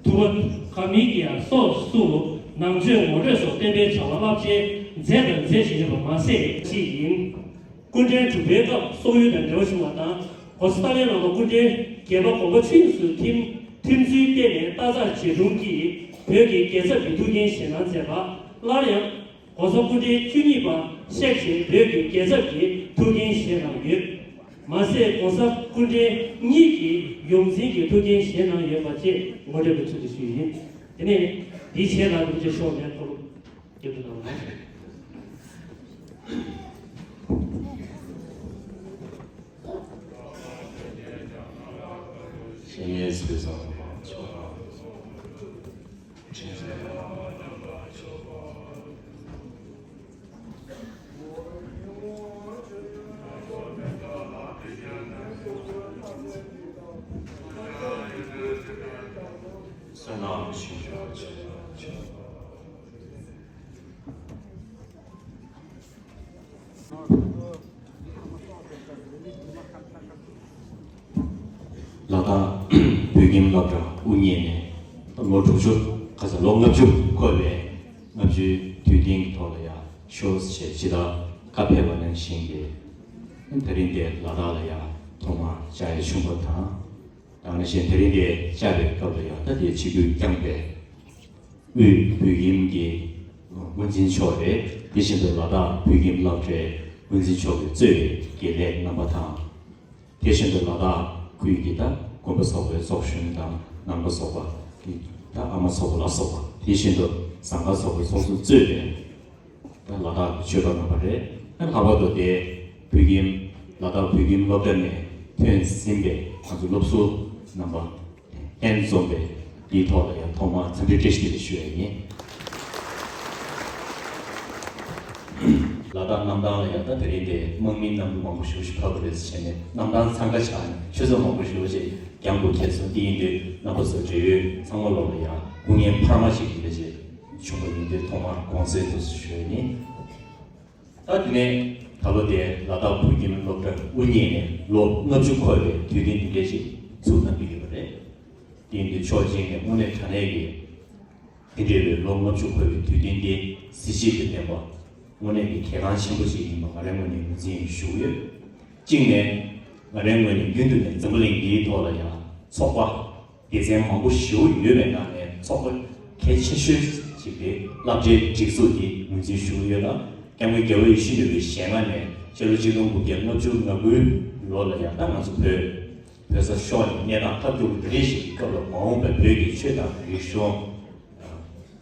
ཐུ་བ། གྷ་མི་ཀི་ཡ་སོགས་སུ་ནང་ཆོས་ངོ་སྤྲོད་སོགས་བསྟན་པའི་བྱ་བ་རླབས་ཆེན་མཛད་དང་མཛད་བཞིན་ཡོད་པ་མ་ཟད། ཅིག་ཡིན། སྐུ་ཕྲེང་དྲུག་པའི་སྐབས་སོག་ཡུལ་དང་འབྲེལ་བ་བྱུང་བ་དང་། ྋགོང་ས་ཏཱ་ལའི་བླ་མ་སྐུ་ཕྲེང་བརྒྱད་པ་དགོངས་པ་ཆོས་དབྱིངས་སུ་ཐིམ། ཐིམ་ཚུལ་བརྟེན་ནས་སྟག་འཚེར་རྗེ་དྲུང་གིས་བོད་ཀྱི་རྒྱལ་ཚབ་ཀྱི་ཐུགས་འགན་བཞེས་གནང་མཛད་པ། སླར་ཡང་ྋགོང་ས་སྐུ་ཕྲེང་བཅུ་གཉིས་པ་གཤེགས་རྗེས་བོད་ཀྱི་རྒྱལ་ཚབ་ཀྱི་ཐུགས་འགན་བཞེས་གནང་ཡོད། མ་ཟད་ྋགོང་ས་སྐུ་ཕྲེང་གཉིས་ཀྱི་ཡོངས་འཛིན་གྱི་ཐུགས་འགན་བཞེས་གནང་ཡོད་པ་བཅས་ངོ་སྤྲོད་པའི་ཚུལ་དུ་ཞུས་ཡིན། དེ་ནས་འདིའི་རྗེས་ལ་རིན་པོ་ཆེ་མཆོག་ནས་མཐོ་སློབ་སྐྱོད་དུ་གནང་བ། ཞེས་ངས་གསོལ་བ་མཆོག་དང་། བསོད་ནམས་ཞིང་སྦྱོར་ཆེ། ལ་དྭགས་བོད་ཁྱིམ་སློབ་གྲྭ་དབུ་བརྙེས་ནས་ལོ་དྲུག་ཅུ་ག་ས་ལོ་ལྔ་བཅུ་འཁོར་བའི་ལྔ་བཅུའི་དུས་སྟོན་གྱི་ཐོག་ལ་ཡང་ཤོག་ཅེས་ཇི་ལྟར་བཀའ་ཕེབས་པ་ནང་བཞིན་གྱི་དེ་རིང་འདིར་ལ་དྭགས་ལ་ཡང་ཐོག་མར་བཅར་ཡ་བྱུང་བ་དང་། དེ་ནང་བཞིན་དེ་རིང་འདིར་བཅར་བའི་སྐབས་ལ་ཡང་ད་དེ་ཆིབས་བསྒྱུར་བསྐྱངས་པའི་དབུས་བོད་ཁྱིམ་གྱི་དབུ་འཛིན་མཆོག་རེད། དེ་བཞིན་དུ་ལ་དྭགས་བོད་ཁྱིམ་སློབ་གྲྭའི་དབུ་འཛིན་མཆོག་གིས་གཙོས་པའི་དགེ་ལས་རྣམ་པ་དང་། དེ་བཞིན་དུ་ལ་དྭགས་ཁུལ་གྱི་ད་དགོན་པ་ཚོགས་པའི་ཚོགས་གཞོན་དང་ནང་པ་ཚོགས་པ་གི་ད་ཨ་མ་ཚོགས་པ་ལ་སོགས་པ། དེ་བཞིན་དུ་ཟངས་དཀར་ཚོགས་པའི་ཚོགས་གཙོ་གཙོས་པའི་ད་ལ་དྭགས་ཆོས་གྲོགས་རྣམ་པ་རེད། ད་ལྷག་པར་དུ་དེ་ བོད་ཁྱིམ་ལ་དྭགས་བོད་ཁྱིམ་སློབ་གྲྭ་ནས་ཐོན་ཟིན་པའི་ང་ཚོ་སློབ་ཟུར་རྣམ་པ་ལྷན་འཛོམས་པའི་འདིའི་ཐོག་ལ་ཡང་ཐོག་མར་འཚམས་འདྲི་བཀྲ་ཤིས་བདེ་ལེགས་ཞུ་ཡ་ཡིན། ལ་དྭགས་གནམ་ཐང་ལ་ཡང་ད་དེ་རིང་དེ་དམག་མི་རྣམས་མང་པོ་ཞེ་པོ་ཞིག་ཕེབས་པ་རེད་ཟེར་བྱས་ནས་གནམ་ཐང་འཚང་ཁ་ཆགས་ནས་ཆུ་ཚོད་མང་པོ་ཞེ་པོ་ཞིག་རྒྱང་དུ་ཁྱེར་སོང་། དེ་ཡིན་དུས་རྣམ་པ་ཚོ་འབྲེལ་ཡོད་ཚང་མ་ལོག་ལ་ཡང་སྐུ་ངལ་འཕར་མ་ཞིག་འདི་འདྲ་ཞིག་བྱུང་བ་ཡིན་དུས་ཐོག་མར་དགོངས་སེལ་དུ་ཞུ་ཡ་ཡིན། ད་དེ་ནས་ད་ལོ་དེ་ལ་དྭགས་བོད་ཁྱིམ་སློབ་གྲྭ་དབུ་བརྙེས་ནས་ལོ་ལྔ་བཅུ་འཁོར་བའི་དུས་སྟོན་འདི་འདྲ་ཞིག་ཚུགས་གནང་གི་ཡོད་པ་རེད། དེ་ཡིན་དུས་ཕྱོགས་གཅིག་ནས་དངོས་གནས་དྲང་གནས་ཀྱི་དེ་འདྲ་བའི་ལོ་ལྔ་བཅུ་འཁོར་བའི་དུས་སྟོན་འདི་གཟི་བརྗིད་དང་ལྡན་པ་དངོས་གནས་ཀྱི་གལ་འགངས་ཆེན་པོ་ཞིག་ཡིན་པ་ང་རའི་ངོས་ནས་ངོས་འཛིན་ཞུ་གི་ཡོད། གཅིག་ནས་ང་རའི་ངོས་ནས་རྒྱུན་དུ་ནས་འཛམ་བུ་གླིང་འདིའི་ཐོག་ལ་ཡང་ཚོགས་པ་སྡེ་ཚན་མང་པོ་ཞེ་པོ་ཡོད་པའི་ནང་ནས་ཚོགས་པ་གལ་ཆེ་ཤོས་ཤིག་དེ་སློབ་གྲྭའི་སྒྲིག་འཛུགས་དེ་ངོས་འཛིན་ཞུ་གི་ཡོད་ལ། སྐྱབས་མགོན་རྒྱལ་བ་ཡིད་བཞིན་ནོར་བུའི་ཞལ་སྔ་ནས་ཕྱི་ལོ་ཆིག་སྟོང་དགུ་བརྒྱ་ལྔ་བཅུ་ང་དགུའི་ལོ་ལ་ཡང་ད་ང་ཚོ་བོད་བོད་ས་ཤོར་ནས་གནས་སྟངས་ཐབས་སྐྱོ་པོ་འདི་འདྲ་ཞིག་གི་སྐབས་ལ་མ་འོངས་པའི་བོད་ཀྱི་ཆོས་དང་རིག་གཞུང་།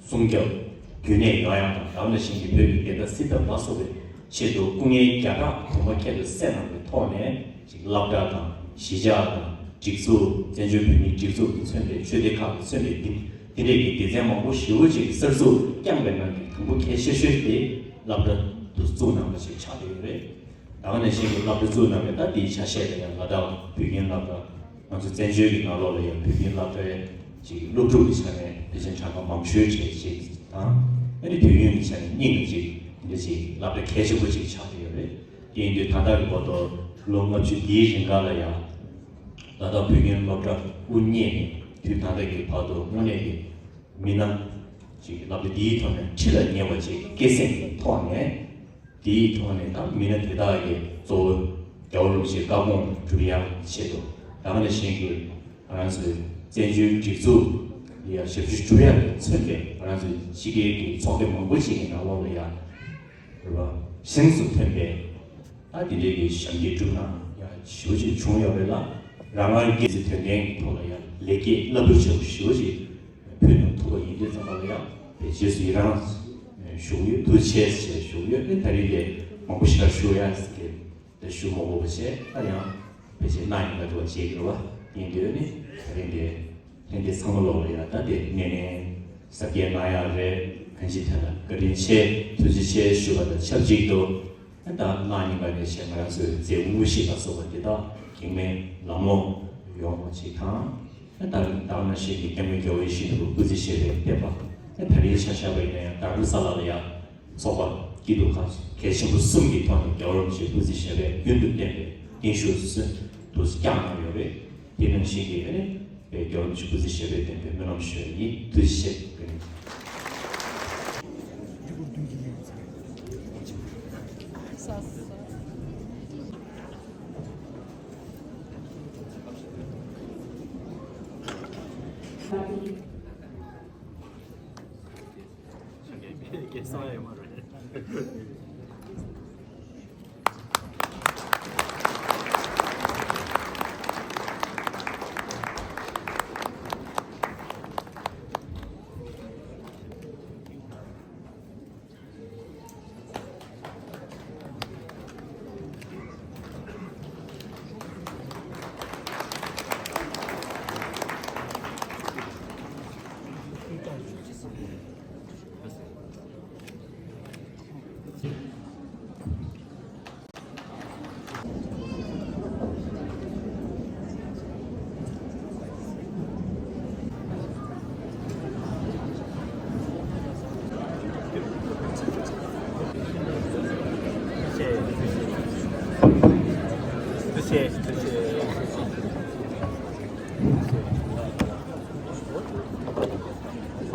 སྲུང་སྐྱོབ། རྒྱུན་གནས་ཡོང་ཡག་དང་། ད་ག་ནང་བཞིན་གྱི་བོད་ཀྱི་བདེན་མཐའ་སྲིད་ཐབས་ལ་སོགས་པའི་ཆེད་དུ་སྐུ་ངལ་བརྒྱ་ཕྲག་དུ་མ་ཁྱད་དུ་བསད་གནང་བའི་ཐོག་ནས་ཅིག་སློབ་གྲྭ་དང་གཞིས་ཆགས་དང་སྒྲིག་འཛུགས། བཙན་བྱོལ་བོད་མིའི་སྒྲིག་འཛུགས་ཀྱིས་མཚོན་པའི་ཆོས་སྡེ་ཁག་གིས་མཚོན་པའི་འདི་འདི་འདྲའི་གི་སྡེ་ཚན་མང་པོ་ཞེ་པོ་ཅིག་གསར་འཛུགས་བསྐྱངས་པའི་ནང་གི་དང་པོ་གལ་ཆེ་ཤོས་དེ་སློབ་གྲྭ་དུ་བཙུགས་གནང་བ་ཞིག་ཆགས་བསྡད་ཡོད་རེད། ད་ག་ནང་བཞིན་གྱི་སློབ་གྲྭ་བཙུགས་གནང་བའི་ད་དེའི་ཆ་ཤས་ལ་ཡང་ལ་དྭགས་བོད་ཁྱིམ་སློབ་གྲྭ། ང་ཚོ་བཙན་བྱོལ་གྱི་ནང་ལོགས་ལ་ཡང་བོད་ཁྱིམ་སློབ་གྲྭའི་ཅིག་སློབ་ཕྲུག་གི་ཆ་ནས་དེ་བཞིན་གྲངས་ཀ་མང་ཤོས་བྱས་ཅིག་དང་། ཨ་ནི་དུས་ཡུན་གྱི་ཆ་ནས་སྙིང་གི་ཅིག་འདི་འདྲ་ཅིག་སློབ་གྲྭ་གལ་ཆེན་པོ་ཅིག་ཆགས་ཀྱི་ཡོད་རེད། དེ་ཡིན་དུས་ད་ལྟ་གི་བར་དུ་ལོ་ལྔ་བཅུ་འདིའི་རིང་ག་ལ་ཡང་ལ་དྭགས་བོད་ཁྱིམ་སློབ་གྲྭ་དབུ་བརྙེས་ནས་དུས་ད་ལྟ་གི་བར་དུ་དངོས་གནས་ཀྱི་མི་སྣ་ཅིག་སློབ་གྲྭ་འདིའི་ཐོག་ནས་ཁྲི་ལ་ཉེ་བ་ཅིག་སྐྱེད་སྲིང་གི་ཐོག་ནས། དེའི་ཐོག་ནས་ད་མི་སྣ་དེ་དག་གི་གཙོ་བོ་རྒྱལ་བ་རིན་པོ་ཆེའི་བཀའ་དགོངས་སྒྲུབ་ཡག་ཆེད་དུ། ད་ག་ནང་བཞིན་གྱི་ང་རང་ཚོའི་བཙན་བྱོལ་སྒྲིག་འཛུགས་ལ་ཡང་ཞབས་ཞུ་སྒྲུབ་ཡག་ལ་མཚོན་པའི་ང་རང་ཚོའི་ཕྱི་རྒྱལ་གྱི་ཚོགས་སྡེ་མང་པོ་ཞིག་གི་ནང་ལོགས་ལ་ཡང་རེད་པ། གཟེངས་སུ་ཐོན་པའི་ད་འདི་འདྲའི་གི་ཞབས་འདེགས་སྒྲུབ་གནང་ཡག་ཞེ་པོ་ཅིག་བྱུང་ཡོད་རེད་ལ། རང་རང་སྒེར་གྱི་དོན་ལྡན་གྱི་ཐོག་ལ་ཡང་ལེགས་སྐྱེས་རླབས་པོ་ཆེ་བ་ཞེ་པོ་ཅིག་ཕུལ་གནང་ཐུབ་པ་ཡིན་དུས་ཙམ་པ་ལ་ཡང་དཔེ་རྗེས་སུ་ཡི་རང་ཞུ་གི་ཡོད། ཐུགས་རྗེ་ཆེ་ཞེས་ཞུ་གི་ཡོད། ཨ་ནི་ད་རེས་དེ་མང་པོ་ཞིག་ལ་ཞུ་ཡག་གི་དེ་ཞུ་མ་དགོས་པ་བྱས། ད་ཡང་དཔེ་ཆ་གནང་ཡིན་པ་འདྲ་བ་བྱེད་ཀྱི་རེད་པ། ཡིན་དུས་ནི་ད་རེས་དེ་ལྷན་རྒྱས་ཚང་མ་ལོག་ལ་ཡང་ད་དེ་སྣེ་ལེན་གཟབ་རྒྱས་གནང་ཡག་རེད། གང་ཅི་ཐད་ལ་བཀའ་དྲིན་ཆེ། ཐུགས་རྗེ་ཆེ་ཞུ་བ་དང་ཆབས་ཅིག་ཏུ། ད་གནངས་ཉིན་ཀ་ནས་བྱས་ང་རང་ཚོའི་མཛད་དངོས་གཞི་ལ་སོགས་པ་འདི་དག་གེགས་མེད་ལམ་ལྷོང་ཡོང་བ་ཅིག་དང་། ད་ད་ག་ནང་བཞིན་གྱི་སྐྱབས་མགོན་རྒྱལ་བ་ཡིད་བཞིན་ནོར་བུ་སྐུ་ཚེ་ཞབས་པད་བརྟན་པ། ད་རེས་ཆ་བཞག་པ་ཡིན་ན་ཡང་རྡ་རམ་ས་ལ་ལ་ཡང་ཚོགས་པ་སྐྱིད་སྡུག་ཁག་གལ་ཆེན་པོ་གསུམ་གྱི་ཐོག་ནས་རྒྱལ་བ་རིན་པོ་ཆེ་སྐུ་ཚེ་ཞབས་པད་རྒྱུན་དུ་བརྟན་པའི་རྟེན་བཞུགས་སུ་བསྐྱངས་གནང་ཡོད་རེད། དེ་ནང་བཞིན་གྱི་ཨ་ནི་དཔལ་རྒྱལ་བ་རིན་པོ་ཆེ་སྐུ་ཚེ་ཞབས་པད་བརྟན་པའི་སྨོན་ལམ་ཞུ་ཡ་ཡིན། ཐུགས་རྗེ་ཆེ།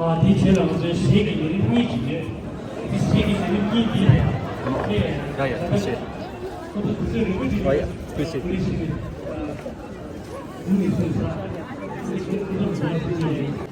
ཨ། དེའི་རྗེས་ལ་ང་ཚོའི་གཞས་ཀྱི་ཉིན་རིམ་གཉིས་ཅིག་ཡོད། དེ་གཞས་ཀྱི་ཉིན་རིམ་གཉིས་འདི་ཡ་ཡ། ཐུགས་རྗེ་ཆེ། ཁོ་ཚོ་དུས་ཚོད་རིང་པོ་ཅིག་ཡོད། ཨ། ཡ། ཐུགས་རྗེ་ཆེ། ཐུགས་རྗེ་ཆེ།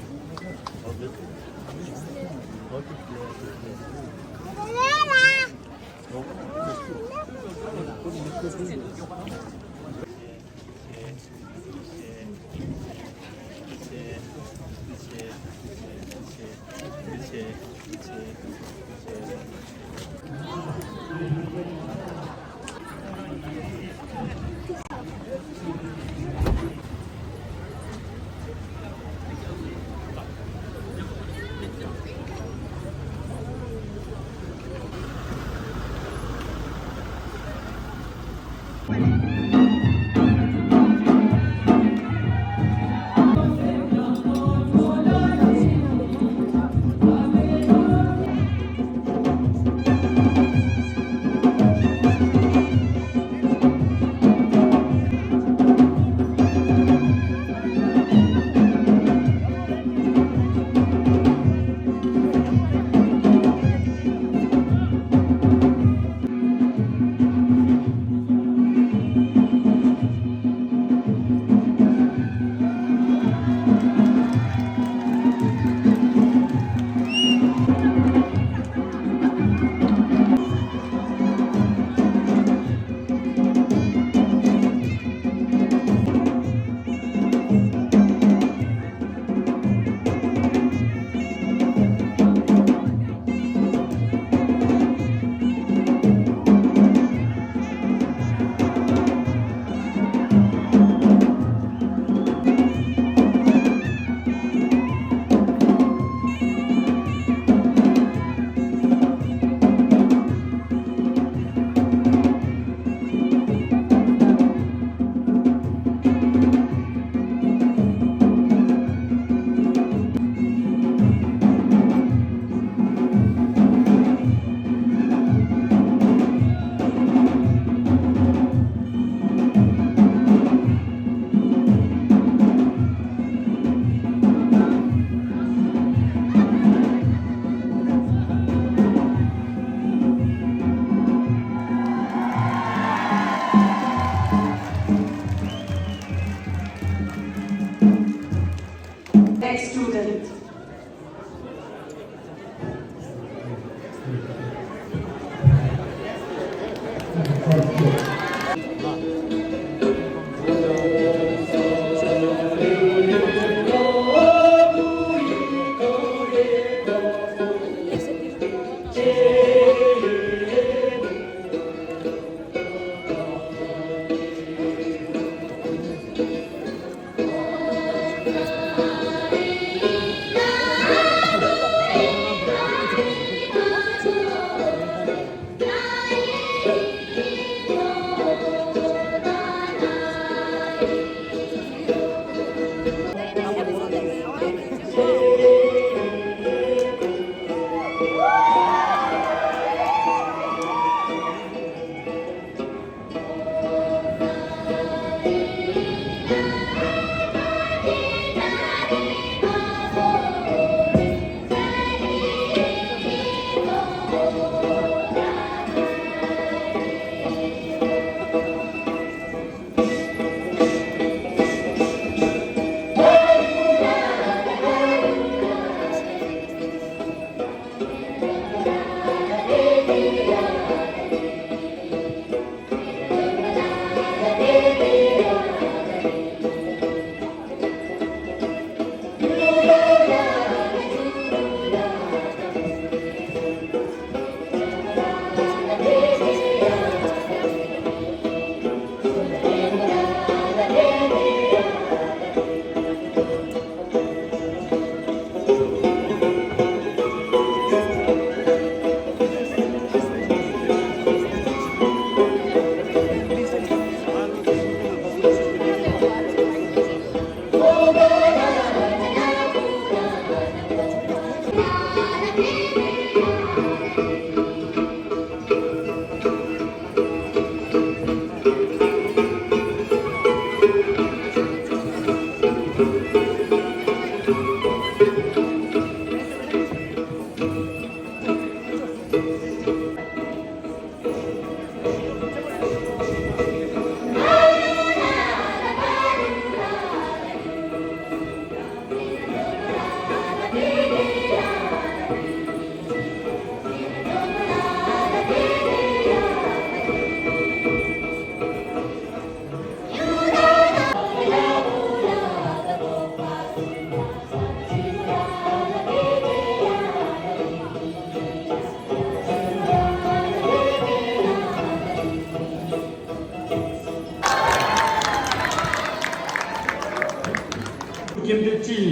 ཁྱིམ་སྡེ་སྤྱི་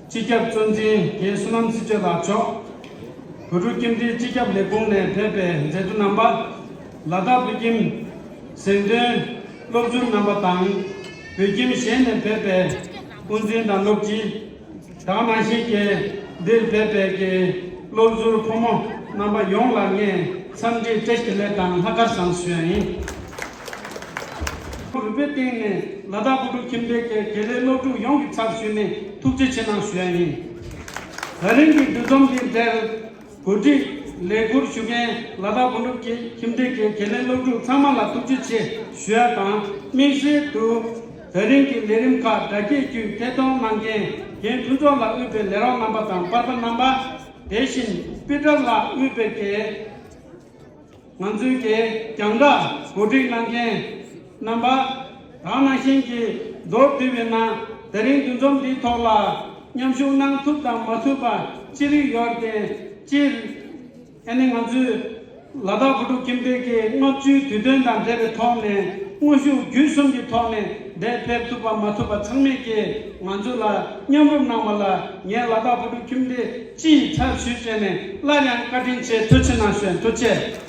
སྤྱི་ཁྱབ་གཙོ་འཛིན་རྒན་བསོད་ནམས་ཚེ་སྐྱིད་ལགས་མཆོག་བོད་ཕྲུག་ཁྱིམ་སྡེའི་སྤྱི་ཁྱབ་ལས་ཁུངས་ནས་ཕེབས་པའི་མཛད་གཙོ་རྣམ་པ། ལ་དྭགས་བོད་ཁྱིམ་གཟེངས་ཐོན་སློབ་ཟུར་རྣམ་པ་དང་། བོད་ཁྱིམ་གཞན་ནས་ཕེབས་པའི་དབུ་འཛིན་དང་སློབ་སྤྱི། དེ་ནང་བཞིན་གྱི་འདིར་ཕེབས་པའི་གི་སློབ་ཟུར་ཕོ་མོ་རྣམ་པ་ཡོངས་ལ་ངས་འཚམས་འདྲི་བཀྲ་ཤིས་བདེ་ལེགས་དང་ལྷག་དཀར་བཟང་ཞུ་ཡ་ཡིན། རུས་པའི་གཏིང་ནས་ལ་དྭགས་བོད་ཕྲུག་ཁྱིམ་སྡེ་གི་དགེ་ལས་སློབ་ཕྲུག་ཡོངས་ཀྱི་ཚབ་ཞུས་ནས་ཐུགས་རྗེ་ཆེ་གནང་ཞུ་ཡ་ཡིན། ད་རིང་གི་འདུ་འཛོམས་འདི་འབྲེལ་གོ་སྒྲིག་ལས་ཁུར་ཞུ་མཁན་ལ་དྭགས་བོད་ཕྲུག་ཁྱིམ་སྡེ་གི་དགེ་ལས་སློབ་ཕྲུག་ཚང་མ་ལ་ཐུགས་རྗེ་ཆེ་ཞུ་ཡ་དང་། དམིགས་བསལ་དུ་ད་རིང་གི་ལས་རིམ་ཁག་དྲ་རྒྱའི་བརྒྱུད་ཐད་གཏོང་གནང་མཁན་རྒན་ཕུན་ཚོགས་ལགས་དབུས་པའི་ལས་རོགས་རྣམ་པ་དང་པར་པ་རྣམ་པ། དེ་བཞིན་པི་ཏྲ་ལགས་དབུས་པའི་གི་ང་ཚོའི་གི་རྒྱང་བསྒྲགས་གོ་སྒྲིག་གནང་མཁན་རྣམ་པ། དེ་ནང་བཞིན་གྱི་མདོར་བསྡུས་པ་ཡིན་ན། ད་རིང་འདུ་འཛོམས་འདིའི་ཐོག་ལ་མཉམ་ཞུགས་གནང་ཐུབ་དང་མ་ཐུབ་པ་ཅི་རིགས་ཡོད་དེ། སྤྱིར་ཨ་ནི་ང་ཚོའི་ལ་དྭགས་བོད་ཕྲུག་ཁྱིམ་སྡེ་གི་ལྔ་བཅུའི་དུས་སྟོན་དང་འབྲེལ་བའི་ཐོག་ནས་དངོས་ཤུགས་བརྒྱུད་གསུམ་གྱི་ཐོག་ནས་འདིར་ཕེབས་ཐུབ་པ་མ་ཐུབ་པ་ཚང་མས་ཀྱིས་ང་ཚོ་ལ་མཉམ་རུབ་གནང་བ་ལ་ངས་ལ་དྭགས་བོད་ཕྲུག་ཁྱིམ་སྡེ་སྤྱིའི་ཚབ་ཞུས་བྱས་ནས་སླར་ཡང་བཀའ་དྲིན་ཆེ། ཐུགས་རྗེ་གནང་ཞུ། ཐུགས་རྗེ་ཆེ།